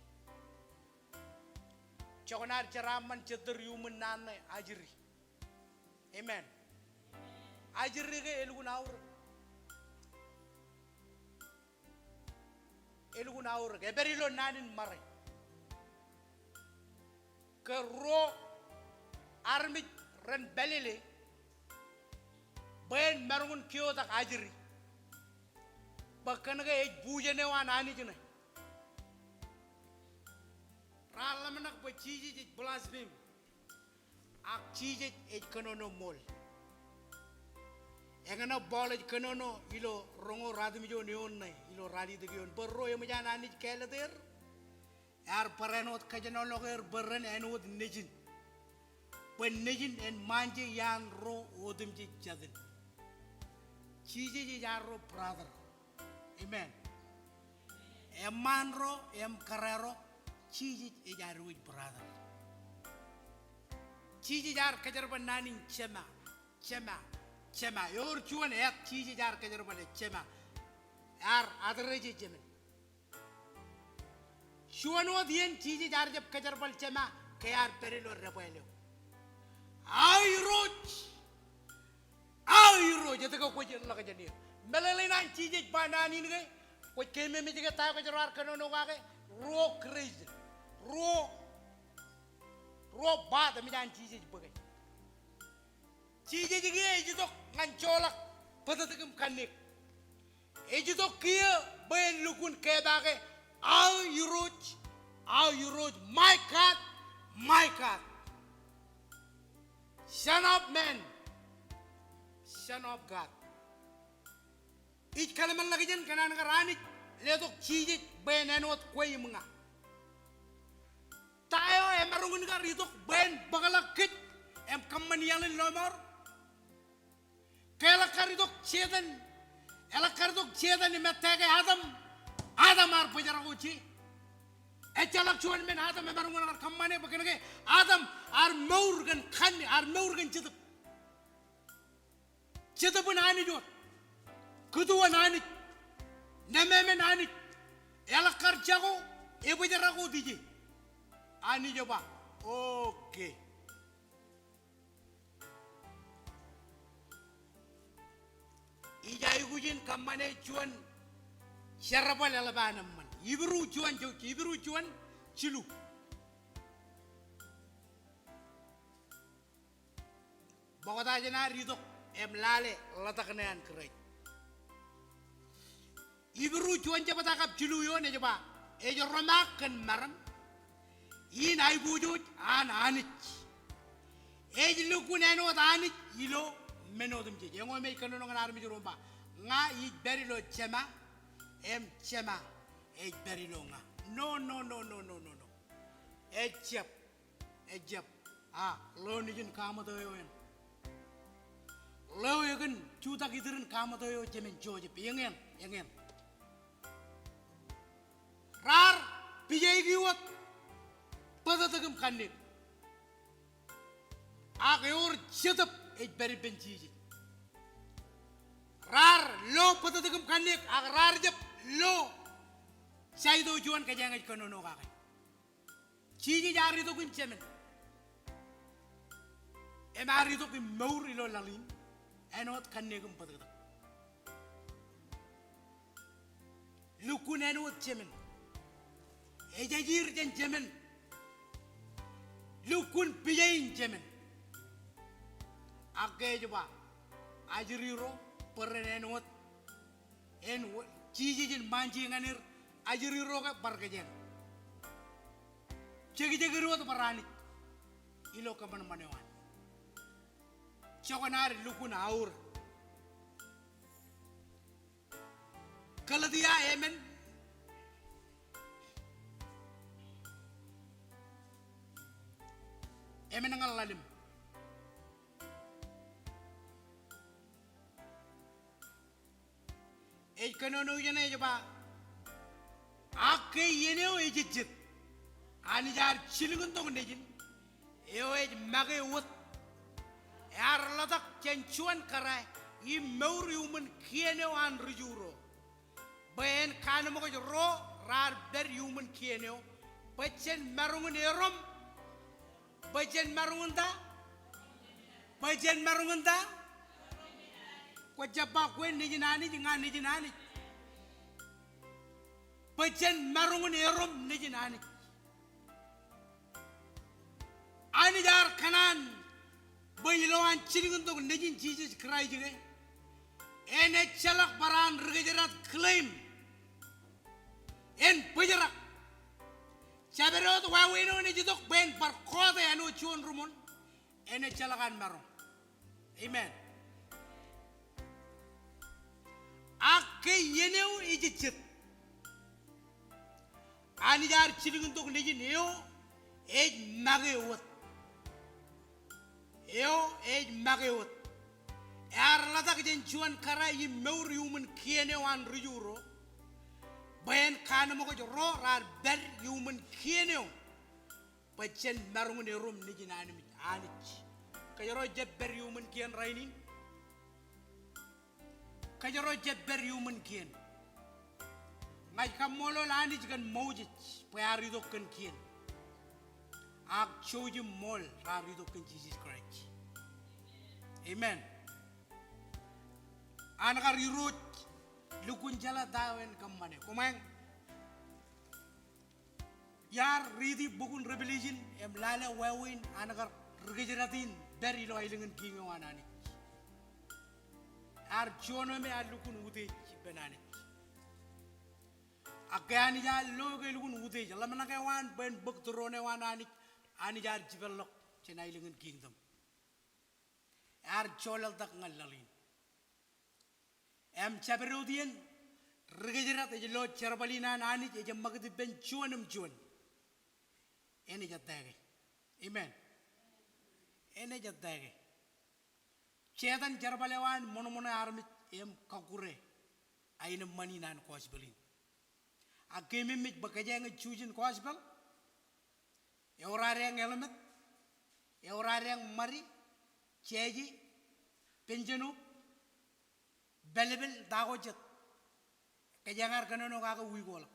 Joñan ad jeraaṃṃan, jet tōr iuṃwin naan ṇe, ajri. Amen. Ajri ke elukkuun aorōk. Elukkuun aorōk. Epād ilo naan in ṃare. Ke ruo armej ren pālele bwe en maroñ in kiiōtak ajri. Bwe kōn ke ej bujen eo an Anij ṇe. Raar ḷōmṇak bwe Jisōs ej blaspheme. Ak Jisōs ej kōnono ṃool. Eñṇe Paul ej kōnono ilo roñoul ratimjuon eoon ṇe, ilo ralitōk eoon. Bwe ro eṃōj an Anij kāālōt er, ear barāinwōt kōjenolọk er bwe ren āinwōt nejin. Bwe nejin en ṃaanje iaan ro otemjej jatin. Jisōs ej arro brother. Amen. Eṃṃaan ro, im kōrā ro, Jisōs ej ad wōj brother. Jisōs ear kōjerbal naan in Jema, Jema, Jema. Ewōr juon at Jisōs ear kōjerbale, Jema. Ear address e Jemān. Juon wōt iien Jisōs ear jab kōjerbal Jema ke ear pād ilo debwāāl eo. Aō Irooj. Aō Irooj, etke kwōj ḷak jān eō? Meḷeḷein an Jisōs ba naan in ke, kwōj keememej ke ta eo kōjro ar kōnono kake, ruo Christ, ruo, ruo part eṃōj an Jisōs bōke. Jisōs kiiō ej itok ñan joḷọk bōtōktōk im kanniōk. Ej itok kiiō bwe en lukkuun kepaake, Aō Irooj, aō Irooj, my God, my God. Son of man, son of God. Ij kōḷmānḷọkjeṇ kōn an kar Anij letok Jisōs bwe en āinwōt kwe im ña. Ta eo emaroñ in kar itok bwe en bōkḷọk kōj im kōṃṃan iaḷ in lọmọọr? Ke eḷak kar itok Setan, eḷak kar itok Setan im ettā ke Adam, Adam ear bōjrak wōt je. Ejjeḷọk juon men Adam emaroñ in kar kōṃṃane bwe kōnke Adam ear mour kōn kanniōk, ear mour kōn Jetōb. Jetōb in Anij wōt. Kūtuon Anij. Nemāmen Anij. Eḷak kar jako, ebōjrak wōt ije. Anij ej ba, okay. Ij aikuj in kōṃṃane juon jerbal eḷap an eṃṃan. Hibru juon, Hibru juon jilu. Ṃokta jān ad itok im lale ḷotak ṇe an Kraist. Hibru juon jebta kab jilu eoon ej ba, ej romaak kōn meram in aiboojoj an Anij. Ej lukkuun āinwōt Anij ilo men otemjej. Eño me ej kōnono ñan armej ro im ba, ña ij pād ilo Jema, im Jema ej pād ilo ña. No, no, no. Ejjab. Ejjab. A, ḷeo nejin kaṃōtō eo en. Ḷeo ekōn jutak iturin kaṃōtō eo, jemān Josep. Eñin, eñin. Raar pijaiki wōt bōtōktōk im kanniōk. Ak ewōr Jetōb ej pād ippān Jisōs. Raar lo bōtōktōk im kanniōk, ak raar jab lo jaito juon kōjeañ ej kōnono kake. Jisōs ear itok in jemān. Im ear itok im mour ilo laḷ in. Āinwōt kanniōk im bōtōktōk. Lukkuun āinwōt jemān. Ejajier jān jemān. Lukkuun pija in jemān. Ak ke ej ba, ajri ro, bōran āinwōt en, Jisōs en ṃaanji ñan er, ajri ro ke bar kōjeañ. Jekjek er wōt bar Anij ilo kōṃanṃan eo an. Jokwan ad lukkuun aorōk. Galetia emān, emān ñan ḷalem. Ej kōnono ijeṇe ej ba, ak ke iien eo ejejjet Anij ear jilkintok nejin eo ej make wōt, ear ḷotak jān juon kōrā im mour iuṃwin kien eo an ri Ju ro, bwe en kaanemkwōj ro raar pād iuṃwin kien eo, bwe jen maroñ in erom. Bwe jen maroñ in ta? Bwe jen maroñ in ta? Kwōjab ba kwe nejin Anij, ña nejin Anij. Bwe jen maroñ in erom nejin Anij. Anij ear kōṇaan bwe ilowaan jilkintok nejin Jisōs Kraist ke, en ejjeḷọk barāinwōt ri kōjdat claim. En bōjrak. Jabdewōt wāween eo enaaj itok bwe en bar kọọte āinwōt juon ri ṃool. En ejjeḷọk an maroñ. Amen. Ak ke iien eo ejejjet Anij ear jilkintok nejin eo ej make wōt. Eo ej make wōt. Ear ḷotak jān juon kōrā im mour iuṃwin kien eo an ri Ju ro, bwe en kaanemkwōj ro raar pād iuṃwin kien eo, bwe jen maroñ in erom nejin Anij, Anij. Kōjro jab pād iuṃwin kien rainin? Kōjro jab pād iuṃwin kien? Ña ij kaṃṃoolol Anij kōn Moses bwe ear itok kōn kien. Ak jouj im ṃool raar itok kōn Jisōs Kraist. Amen. An kar Irooj lukkuun jeḷā ta eo en kōṃṃane. Koṃeañ. Iar riiti bok in Revelation im lale wāween an kar ri kōjdat in pād ilo aelōñ in kiiñ eo an Anij. Ear juon eo me ear lukkuun utiej ippān Anij. Ak ke Anij ear lo ke elukkuun utiej, ḷōmṇak eo an bwe en bōk tūroon eo an Anij, Anij ear jipeḷḷọk jān aelōñ in kingdom. ear jolọk ñan laḷ in. Im jabdewōt iien, ri kōjdat ej lo jerbal in an Anij ej ṃakūt ippān juon im juon. Enaaj ettā ke? Amen. Enaaj ettā ke? Setan jerbal eo an ṃōṇōṇō armej im kọkkure aenōṃṃan in an gospel in. Ak keememej bwe kōjeañ ej jujen gospel, ewōr ad eañ ḷōmṇak, ewōr ad eañ ṃadi, jeje, penjeno, pālpel, ta ko jet. Kōjeañ ar kōnono kake wiik eo ḷọk.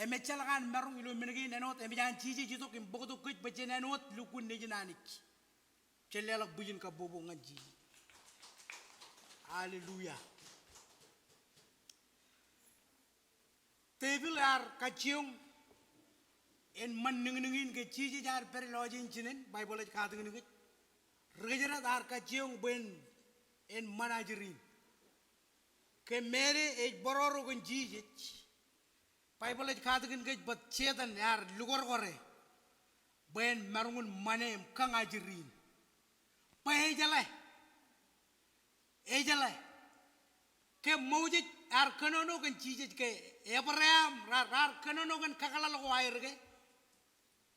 Im ejjeḷọk an maroñ ilo men kein āinwōt eṃōj an Jisōs itok im bōktok kōj bwe jen āinwōt lukkuun nejin Anij. Jen leḷọk bwijin kabbokbok ñan Jisōs. Hallelujah. Tepil ear kajjioñ en ṃan niñniñ in ke Jisōs ear pād lọjien jinen, Baibōḷ ej katakin kōj. Ri kōjdat ear kajjioñ bwe en, en ṃan ajri in. Ke Meri ej bōroro kōn Jisōs, Baibōḷ ej katakin kōj bwe Setan ear lukorkore bwe en maroñ in ṃane im kōñ ajri in. Bwe ejeḷā, ejeḷā. Ke Moses ear kōnono kōn Jisōs ke Ebream raar, raar kōnono kōn kakōḷḷe ko aer ke,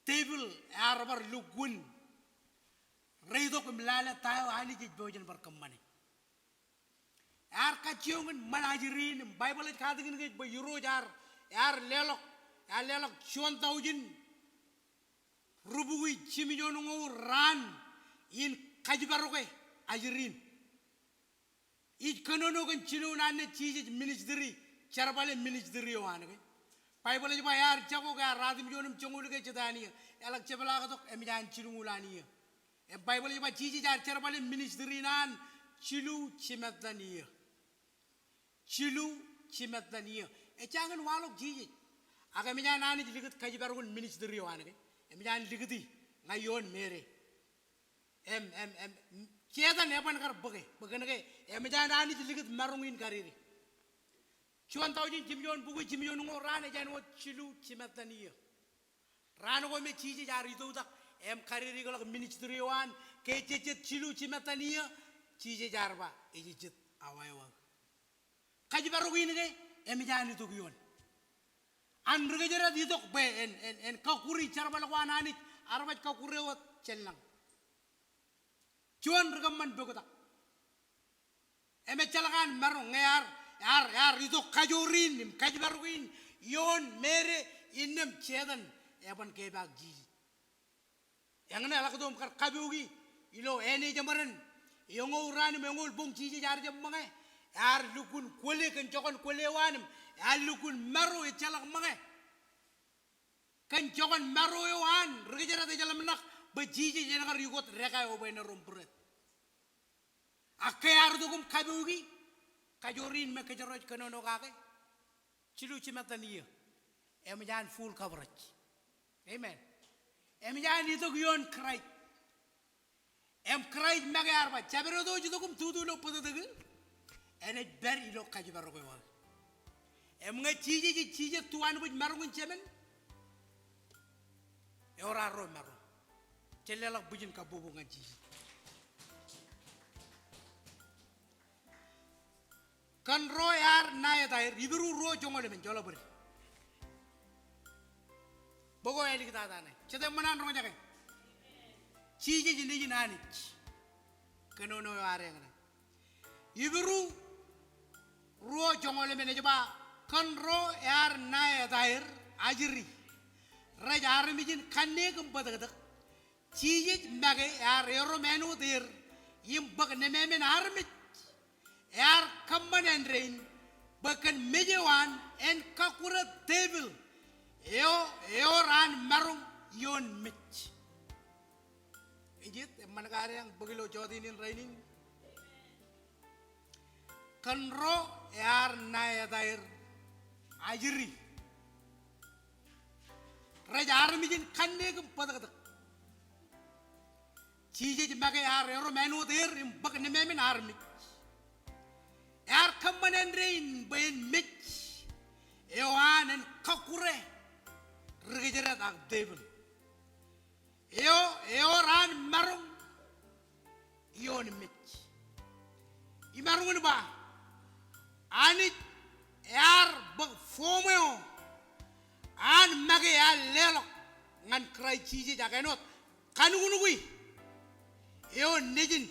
tepil ear bar lukkuun reitok im lale ta eo Anij ej pojak in bar kōṃṃane. Ear kajjioñ in ṃan ajri in im Baibōḷ ej katakin kōj bwe Irooj ear, ear leḷọk, ear leḷọk juon taujin rubukwi jimjuonñoul raan in kajparoke ajri in. Ij kōnono kōn jinoin an Jisōs ministry, jerbale ministry eo an ke. Baibōḷ ej ba ear jako ke ear ratimjuon im joñoul ke jet an iiō. Eḷak jepḷaaktok, eṃōj an jilñuul an iiō. Im Baibōḷ ej ba Jisōs ear jerbale ministry in an jilu jimettan iiō. Jilu jimettan iiō. Ejjañin waḷọk Jisōs. Ak eṃōj an Anij likūt kajparokin ministry eo an ke. Eṃōj an likūti ñan ioon Meri. Im, im, im, Setan eban kar bōke, bwe kōn ke eṃōj an Anij likūt maroñ in kadede. Juon taujin jimjuon bukwi jimjuonñoul raan ej āinwōt jilu jimettan iiō. Raan ko me Jisōs ear itoktak im kadedikḷọk ministry eo an, ke ejejjet jilu jimettan iiō, Jisōs ear ba, ejejjet, awa eo aō. Kajparok in ke, eṃōj an itok ioon. An ri kōjdat itok bwe en, en, en kọkkure jerbal ko an Anij, ear baj kọkkure wōt jān lañ. Juon ri kōṃṃan poktak. Im ejjeḷọk an maroñ ñe ear, ear, ear itok kajoor in, im kajparok in, ioon Meri innām Setan eban kepaak Jisōs. Eñṇe eḷak tok im kar kapoki ilo āne jeṃaden, eñoul raan im eñoul boñ Jisōs ear jab ṃōñā, ear lukkuun kwōle kōn jokwan kwōle eo an im ear lukkuun maro ejjeḷọk ṃōñā. Kōn jokwan maro eo an, ri kōjdat ej ḷōmṇak bwe Jisōs en kar ikot deka eo bwe en erom būreet. Ak ke ear itok im kapoki, kajoor in me kōjro ej kōnono kake, jilu jimettan iiō, eṃōj an full coverage. Amen. Eṃōj an itok ioon Kraist. Im Kraist make ear ba, jabdewōt eo ej itok im tutu ilo bōtōktōk, enaaj pād ilo kajparok eo aō. Im ñe Jisōs ej Jisōs tuanbwijmaroñ in Jemān, ewōr arro maroñ. Jen leḷọk bwijin kabbokbok ñan Jisōs. Kōn ro ear ṇae etaer, Hibru ruo joñoul emān, joḷọk bōd. Bok eo āliktata ṇe. Jete ṃōṇōṇō roñjake. Jisōs nejin Anij. Kōnono eo ad eñṇe. Hibru ruo joñoul emān ej ba, kōn ro ear ṇae etaer ajri, rej armej in kanniōk im bōtōktōk, Jisōs make ear erom āinwōt er im bōk nemāmān armej, ear kōṃṃan āindein bwe kōn mej eo an en kọkkure tepil eo, ewōr an maroñ ioon mej. Ej jet, eṃṃan ke ad eañ bōk ilo jota in rainin? Kōn ro ear ṇae etaer ajri, rej armej in kanniōk im bōtōktōk, Jisōs make ear erom āinwōt er im bōk nemāmān armej, ear kōṃṃan āindein bwe en mej eo an en kọkkure ri kōjdat ak tepil. Eo, ewōr an maroñ ioon mej. Imaroñ in ba, Anij ear bōk form eo an make ear leḷọk ñan Kraist Jisōs ak āinwōt kanuknuki eo nejin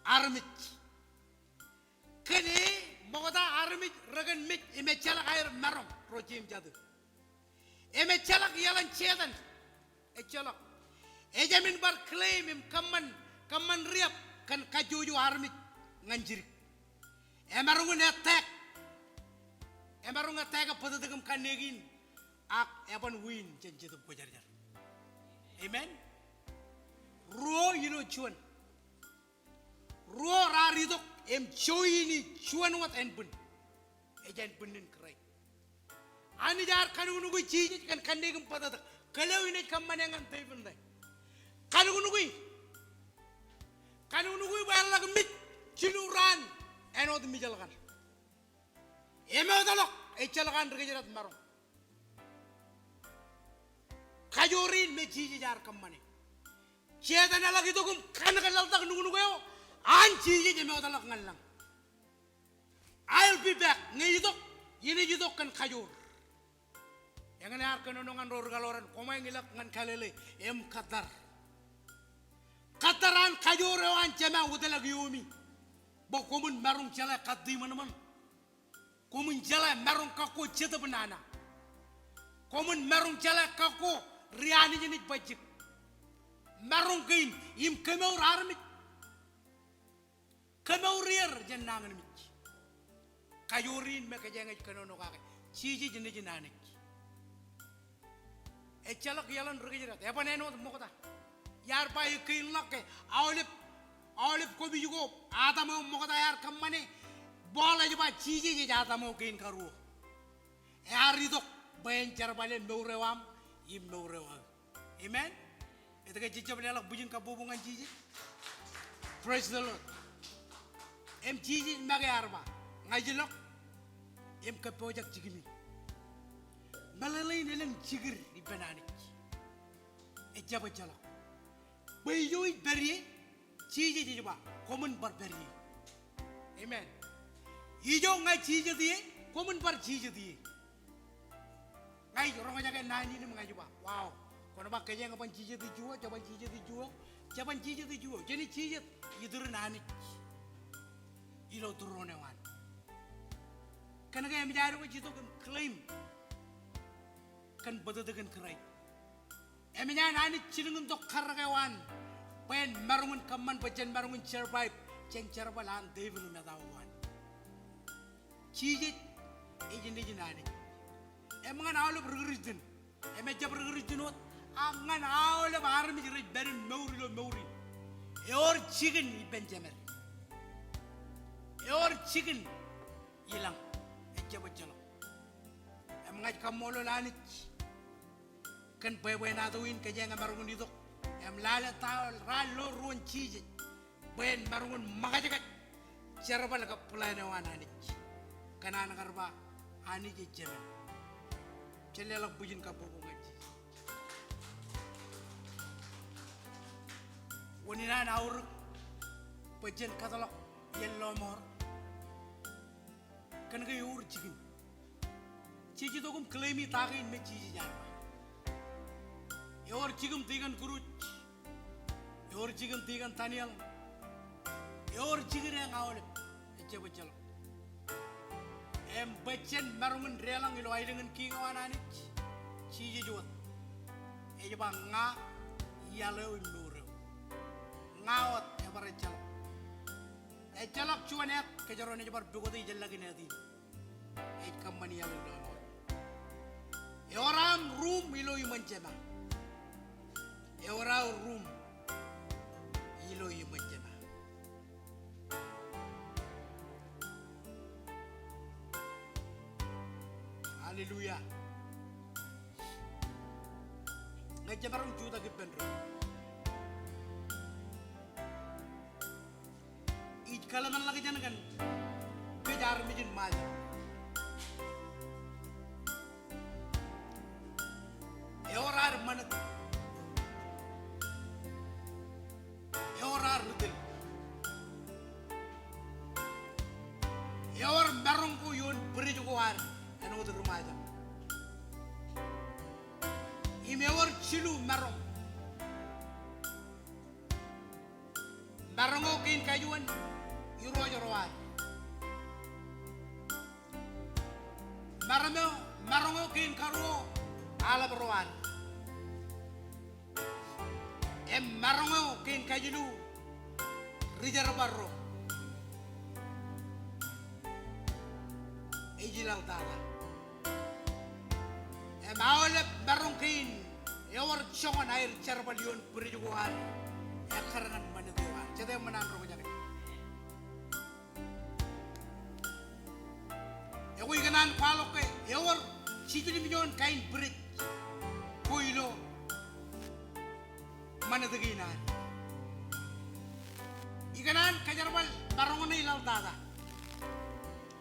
armej. Kōn e ṃokta armej rekōn mej im ejjeḷọk aer maroñ, ro jeiū im jatū. Im ejjeḷọk iaḷan Setan. Ejjeḷọk. Ejāmin bar claim im kōṃṃan, kōṃṃan riab kōn kajjojo armej ñan jidik. Emaroñ in attack. Emaroñ attack e bōtōktōk im kanne kein. Ak eban win jān Jetōb Kwōjarjar. Amen. Ruo ilo juon. Ruo raar itok im join e juon wōt ānbwin. Ej ānbwinnin Kraist. Anij ear kanuknuki Jisōs kōn kanniōk im bōtōktōk. Kōl eo inaaj kōṃṃane ñan tepil ṇe. Kanuknuki. Kanuknuki bwe en ḷak mej jilu raan āinwōt mijeḷ kaṇ. Emootḷọk, ejjeḷọk an ri kōjdat maroñ. Kajoor in me Jisōs ear kōṃṃane. Setan eḷak itok im kanōk laḷtak nuknuk eo an Jisōs emootḷọk ñan lañ. I'll be back. Ñe itok, inaaj itok kōn kajoor. Eñin ear kōnono ñan ro ri kaḷoran, koṃeañ ilọk ñan Galili im kōttar. Kōttar an kajoor eo an Jema wōtlọk iomi. Bwe koṃwin maroñ jeḷā kōttiṃōnṃōn. Koṃwin jeḷā maroñ kakko jetōb nana. Koṃwin maroñ jeḷā kakko ri Anij enaaj bajjek. Maroñ kein im kōmour armej. Kōmour er jān nañinmej. Kajoor in me kōjeañ ej kōnono kake. Jisōs nejin Anij. Ejjeḷọk iaḷan ri kōjdat. Eban āinwōt ṃokta. Iar ba ekkā in ḷọk ke aolep, aolep kopij ko atam eo ṃokta ear kōṃṃane. Paul ej ba Jisōs ej atam eo kein karuo. Ear itok bwe en jerbale mour eo aṃ im mour eo aō. Amen. Etke jej jab leḷọk bwijin kabbokbok ñan Jisōs? Praise the Lord. Im Jisōs make ear ba, ña ij ilọk im kōppojak jikimi. Meḷeḷein elōñ jikid ippān Anij. Ejjab ejjeḷọk. Bwe ijo ij pād ie, Jisōs ej ba, koṃwin bar pād ie. Amen. Ijo ña jijet ie, koṃwin bar jijet ie. Ña ij roñjake naan in im ña ij ba, wow. Kwōn ba kōjeañ ban jijet ijjuweo, jeban jijet ijjuweo, jeban jijet ijjuweo. Jenaaj jijet iturin Anij ilo tūroon eo an. Kōnke emōj ad wōj itok im claim kōn bōtōktōkin Kraist. Emōj an Anij jilkintok karōk eo an bwe en maroñ in kōṃṃan bwe jen maroñ in survive jān jerbal an tepil im etao eo an. Jisōs ej nejin Anij. Im ñan aolep ri Kristian. Im ejjab ri Kristian wōt. Ak ñan aolep armej rej pād im mour ilo mour in. Ewōr jikin ippān jemed. Ewōr jikin i lañ. Ejjab ejjeḷọk. Im ña ij kaṃṃoolol Anij kōn bwebwenato in kōjeañ emaroñ in itok im lale ta raar lo ruon Jisōs bwe en maroñ in ṃōkajkaj jerbal kab plan eo an Anij. Kōn an kar ba Anij ej Jemān. Jen leḷọk bwijin kabbokbok ñan Jisōs. Unin an aorōk bwe jen kōtḷọk iien lọmọọr. Kōnke ewōr jikin. Jej itok im claim-i ta kein me Jisōs ear ba. Ewōr jikin tikōn Kruj. Ewōr jikin tikōn Daniel. Ewōr jikin eñ aolep. Ejjab ejjeḷọk. Im bwe jen maroñ in deḷọñ ilo aelōñ in kiiñ eo an Anij. Jisōs wōt. Ej ba ña iaḷ eo im mour eo. Ña wōt ebar ejjeḷọk. Ejjeḷọk juon āt kōjro naaj bar pukot ijellọkin āt in. Ej kōṃṃan iaḷ in lọmọọr. Ewōr aṃ ruum ilo iṃōn Jema. Ewōr aō ruum ilo iṃōn Jema. Hallelujah. Ñe jemaroñ jutak ippān doon. Ij kōḷmānḷọkjeṇ kōn kōj armej in Ṃajeḷ. Ewōr ad ṃanit. Ewōr ad ri tōl. bwidej ko ad āinwōt ri Ṃajeḷ. Im ewōr jilu maroñ. Maroñ eo kein kajuon, irooj ro ad. Maroñ eo, maroñ eo kein karuo, aḷap ro ad. Im maroñ eo kein kajilu, ri jerbal ro. Ej ilaḷ tata. Im aolep maroñ kein ewōr joñan aer jerbal ioon bwidej ko ad ekkar ñan ṃanit eo ad. Jete ṃōṇōṇō roñjake. Ekwe ikōṇaan kwaḷọk ke ewōr jiljilimjuon kain bwidej ko ilo ṃanit kein ad. Ikōṇaan kōjerbal maroñ ṇe ilaḷ tata.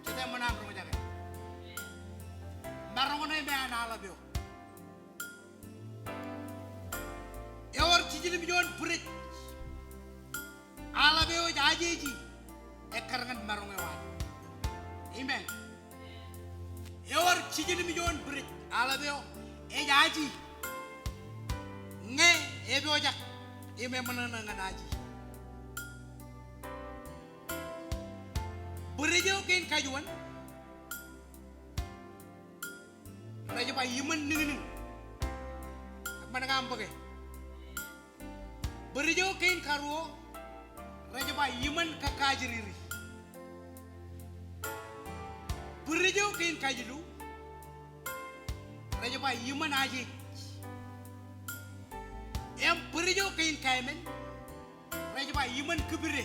Jete ṃōṇōṇō roñjake. Maroñ ṇe me an aḷap eo. Ewōr jiljilimjuon bwidej. Aḷap eo ej ajeji ekkar ñan maroñ eo ad. Amen. Ewōr jiljilimjuon bwidej. Aḷap eo ej aji. Ñe epojak im eṃōṇōṇō ñan aji. Bwidej eo kein kajuon rej ba iṃōn niñniñ. Eṃṃan ke aṃ bōke? Bwidej eo kein karuo rej ba iṃōn kōkajriri. Bwidej eo kein kajilu rej ba iṃōn ajej. Im bwidej eo kein kaemān rej ba iṃōn kipde.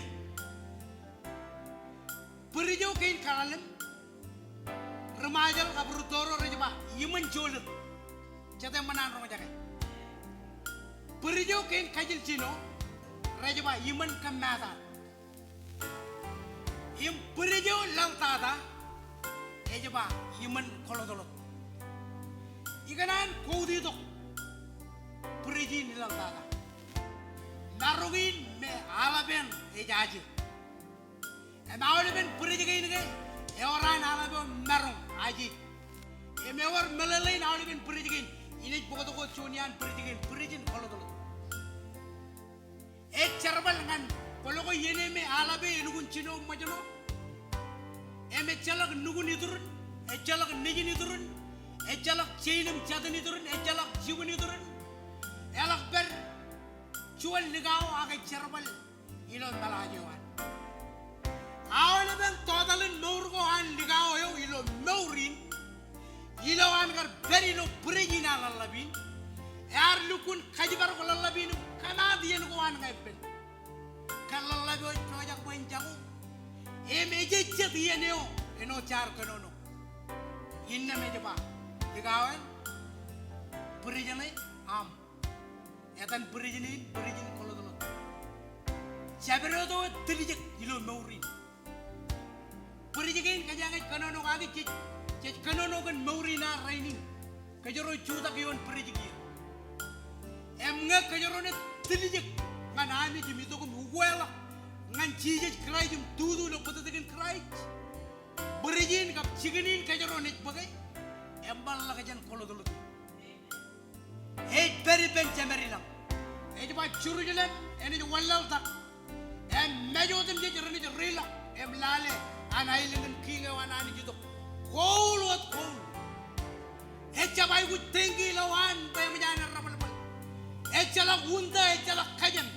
Bwidej eo kein karaḷem ri Ṃajeḷ kab ri Toro rej ba iṃōn jolōt. Jete ṃōṇōṇō roñjake. Bwidej eo kein kajiljino rej ba iṃōn kōmmetan. Im bwidej eo laḷ tata ej ba iṃōn kōḷotḷot. Ikōṇaan quote tok bwidej in ilaḷ tata. Maroñ in me aḷap eṇ ej aje. Im aolepen bwidej kein ke ewōr an aḷap eo maroñ, aje. Im ewōr meḷeḷein aolepen bwidej kein. Inaaj bōktok wōt juon iaan bwidej kein, bwidej in kōḷotḷot. Ej jerbal ñan kwōlo ko iien eo me aḷap eo elukkuun jino ṃōjṇọ. Im ejjeḷọk nukun iturin, ejjeḷọk nejin iturin, ejjeḷọk jein im jatin iturin, ejjeḷọk jibwin iturin. Eḷak pād juon likao ak ej jerbal ilo meḷaaj eo an. Aolepen total in mour ko an likao eo ilo mour in, ilo an kar pād ilo bwidej in an ḷōḷḷap in, ear lukkuun kōjparok ḷōḷḷap in im kōmaat iien ko an ñe epen. Kōḷḷap eo ej pojak bwe en jako. Im ejejjet iien eo āinwōt jaar kōnono. Innām ej ba, likao eṇ, bwidej ṇe aṃ. Etan bwidej ṇe in, bwidej in kōḷotḷot. Jabdewōt eo ej tiljek ilo mour in. Bwidej kein kōjeañ ej kōnono kaki jej, jej kōnono kōn mour in ad rainin. Kōjro jutak ioon bwidej kiiō. Im ñe kōjro naaj tiljek ñan Anij im itok im ukweḷọk ñan Jisōs Kraist im tutu ilo bōtōktōkin Kraist, bwidej in kab jikin in kōjro naaj bōke, eṃṃanḷọk jān kōḷotḷot in. Ej pād ippān jemed ilañ. Ej ba Jerusalem enaaj wanlaḷtak. Im mej otemjej renaaj reilọk im lale an aelōñ in kiiñ eo an Anij itok. Gold wōt gold. Ejjab aikuj teiñki ilowaan bwe eṃōj an errabwalbwal. Ejjeḷọk unta, ejjeḷọk kajin.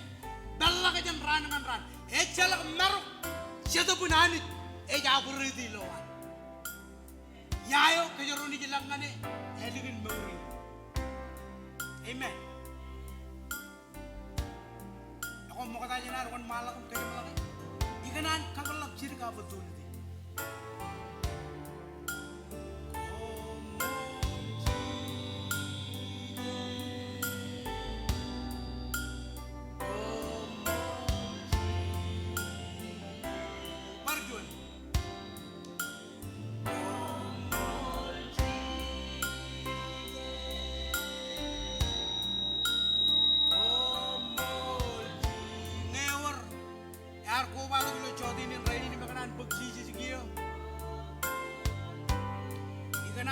Peḷḷọk jān raan ñan raan. Ejjeḷọk marok. Jetōb in Anij ej operate ilowaan. Ia eo kōjro naaj ilọk ñan e ālikin mour in. Amen. Ekwe ṃokta jān ad wōnṃaanḷọk im kōjeṃḷọke. Ikōṇaan kapeḷḷọk jidik opportunity. Bar juon. Ñe ewōr ear kobatok ilo jota in rainin im ekōṇaan bōk Jisōs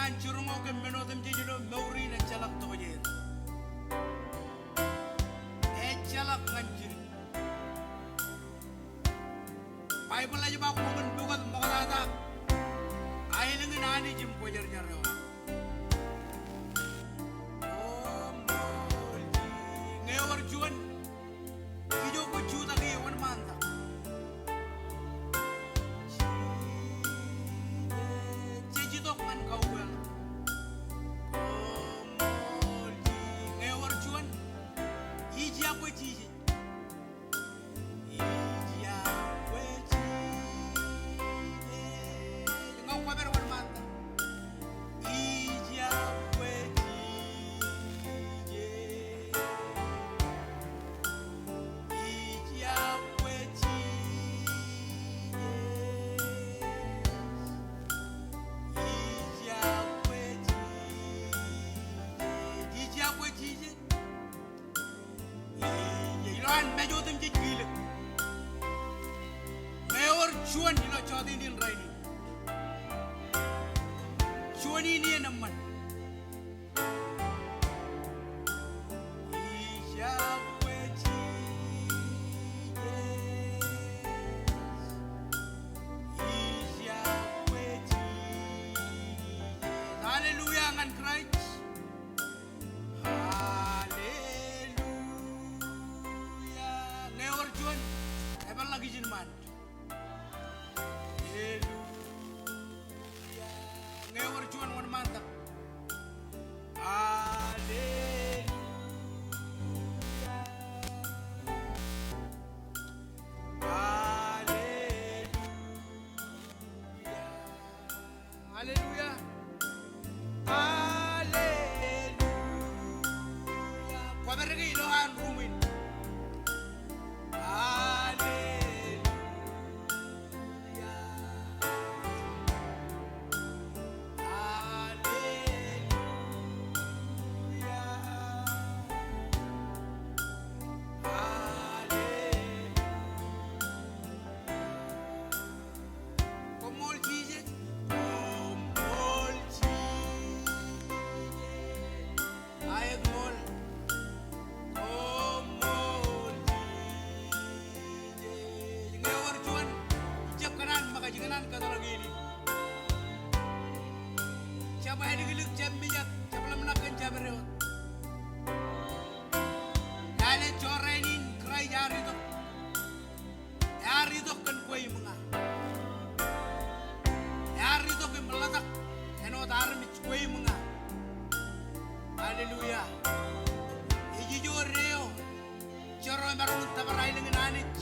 An jiroñ eo kōn men otemjej ilo mour in ejjeḷọk tokjāer. Ejjeḷọk ñan jidik. Baibōḷ ej ba koṃwin pukot ṃoktata aelōñ in Anij im kwōjarjar eo. Koṃṃool Jisōs. Ñe ewōr juon, ijo kwōj jutak ie wōnṃaantak. Jej itok ñan kauweeḷap. Koṃṃool Jisōs. Ñe ewōr juon, ij iọkwe Jisōs. Ij iọkwe Jisōs. Ñe kwōpād wōnṃaantak. Ij iọkwe Jisōs. Ij iọkwe Jisōs. Ij iọkwe Jisōs. Ij iọkwe Jisōs. Ij, ilo an mej otemjej kilōk. Ñe ewōr juon ilo jota in rainin. Juon in iien eṃṃan. Ij iọkwe Jisōs. Ij iọkwe Jisōs. Hallelujah ñan Kraist. Hallelujah. Ñe ewōr juon, epeḷḷọk ijin ṃaan. Hallelujah. Ñe ewōr juon wōnṃaantak. Hallelujah. Hallelujah. Hallelujah. Hallelujah. Kwōpād ke ilo an ruum in. Hallelujah. Hallelujah. Hallelujah. Koṃṃool Jisōs. Koṃṃool Jisōs. Aet ṃool. Koṃṃool Jisōs. Ñe ewōr juon, ijab kōṇaan ṃōkaj, ikōṇaan kōtḷọk iien in. Jab āliklik, jab mijak, jab ḷōmṇak kōn jabdewōt. Lale jorrāān in Kraist ear itok. Ear itok kōn kwe im ña. Ear itok im ḷotak āinwōt armej kwe im ña. Hallelujah. Ej ijo deo, jar ro emaroñ in tōpar aelōñ in Anij.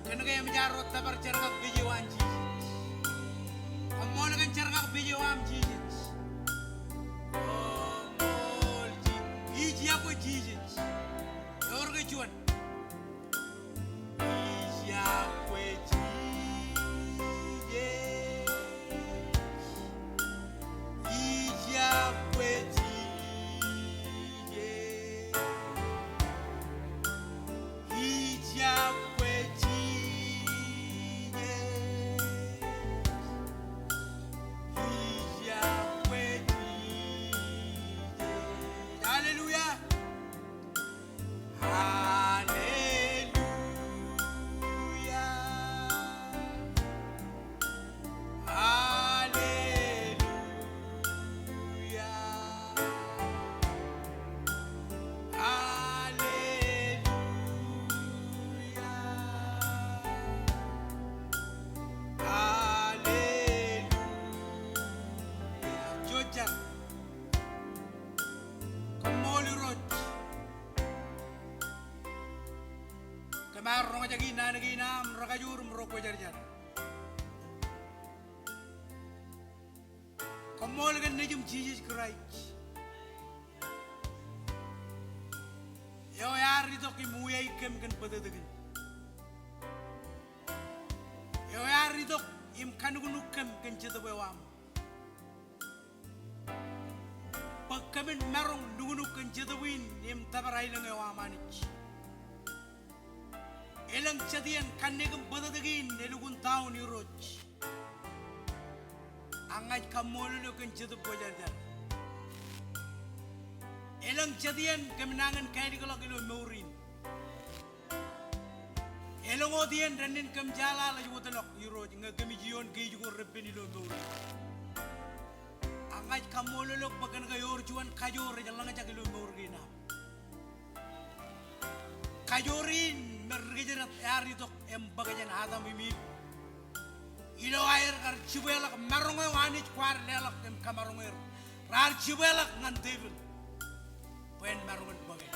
Kōn ke eṃōj ad wōt tōpar jerkakpeje eo an Jisōs. Koṃṃool kōn jerkakpeje eo aṃ Jisōs. Koṃṃool Ji-, ij iọkwe Jisōs. Ewōr ke juon. Ij iọkwe Jisōs. Ij iọkwe Jisōs. Ij iọkwe Jisōs. Ij iọkwe Jisōs. Hallelujah. Hallelujah. Hallelujah. Hallelujah. Hallelujah. Juon jar. Koṃṃool Irooj. Kōm ar roñjake naan kein aṃ rekajoor im ro kwōjarjar. Koṃṃool kōn Nejiṃ Jisōs Kraist. Eo ear itok im uwei kōm kōn bōtōktōkin. Eo ear itok im kanuknuk kōm kōn Jetōb eo aṃ. Bwe kōmin maroñ nuknuk kōn Jetōb in im tōpar aelōñ eo aṃ Anij. Elōñ jet iien kanniōk im bōtōktōkin elukkuun down Irooj. Ak ña ij kaṃṃoolol eok kōn Jetōb Kwōjarjar. Elōñ jet iien kōm nañin kālikḷọk ilo mour in. Elōñ wōt iien rennin kōm jeḷā ḷọk ej wōtlọk Irooj ñe kōmij iioon keij ko repen ilo mour in. Ak ña ij kaṃṃoolol eok bwe kōn ke ewōr juon kajoor ej ḷōñjak ilo mour kein aṃ. Kajoor in me ri kōjdat ear itok im bōk jān Adam im Iv. Ilo aer kar jibweḷọk maroñ eo Anij kwaar leḷọk im kamaroñ er. Raar jibweḷọk ñan devil bwe en maroñ in bōke.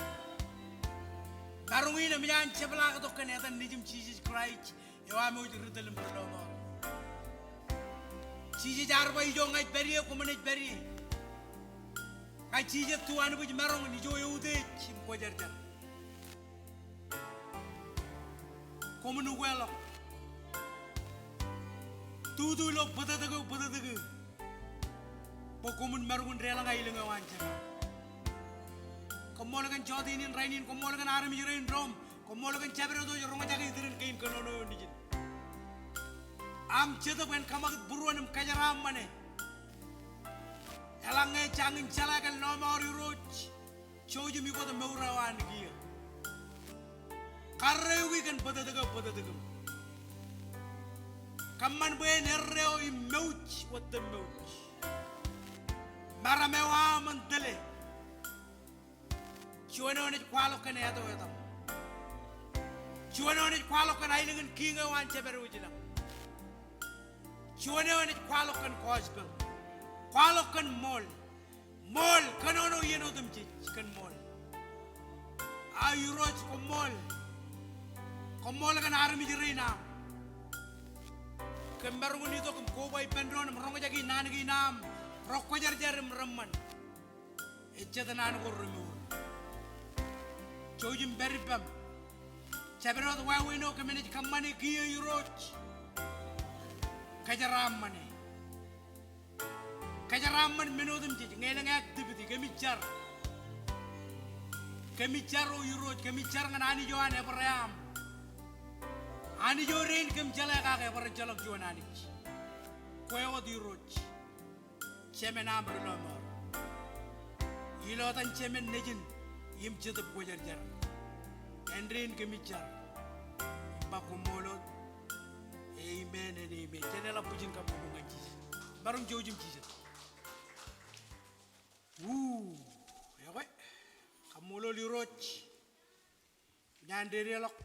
Maroñ in eṃōj an jepḷaaktok kōn etan Nejiṃ Jisōs Kraist eo am wōj ri tōl im ri lọmọọr. Jisōs ear ba ijo ña ij pād ie, koṃ naaj pād ie. Ña Jisōs, tu anbwijin maroñ in ijo eutiej im kwōjarjar. Koṃwin ukeḷọk. Tutu ilo bōtōktōk eo bōtōktōk e bwe koṃwin maroñ in deḷọñ aelōñ eo an Jema. Koṃṃool kōn jota in rainin, koṃṃool kōn armej rein doṃ, koṃṃool kōn jabdewōt eo ej roñjake itōn kein kōnono eo nejin. Aṃ Jetōb en kōṃakūt būruon im kōjeraaṃṃane. Eḷaññe jañin jeḷā kōn lọmọọr Irooj, jouj im ikōt mour eo an kiiō. Karreoiki kōn bōtōktōk eo bōtōktōk im kōṃṃan bwe en erreo im mouj wōt tōm mouj. Meram eo aṃ en tōle. Juon eo enaaj kwaḷọk kōn āt eo etaṃ. Juon eo enaaj kwaḷọk kōn aelōñ in kiiñ eo an jabdewōt ilañ. Juon eo enaaj kwaḷọk kōn gospel. Kwaḷọk kōn ṃool. Ṃool, kōnono iien otemjej kōn ṃool. A Irooj, koṃṃool. Koṃṃool kōn armej rein aṃ. Kōm maroñ in itok im koba ippān doon im roñjake naan kein aṃ, rekwōjarjar im reṃṃan. Ejjeḷọk naan ko remour. Jouj im pād ippaṃ. Jabdewōt wāween eo kōm naaj kōṃṃane kiiō Irooj. Kōjeraaṃṃane. Kōjeraaṃṃan men otemjej, ñe elōñ activity, kōmij jar. Kōmij jar O Irooj, kōmij jar ñan Anij eo an Ebream. Anij eo dein kōm jeḷā kake, ebar ejjeḷọk juon Anij. Kwe wōt Irooj. Jemān aṃ ri lọmọọr. Ilo etan Jemān Nejin im Jetōb Kwōjarjar. Āindein kōmij jar im ba koṃṃool wōt. Amen and amen. Jen leḷọk bwijin kabbokbok ñan Jisōs. Maroñ jouj im jijet. Woo. Ekwe. Kaṃṃoolol Irooj. Ñan dedeḷọk.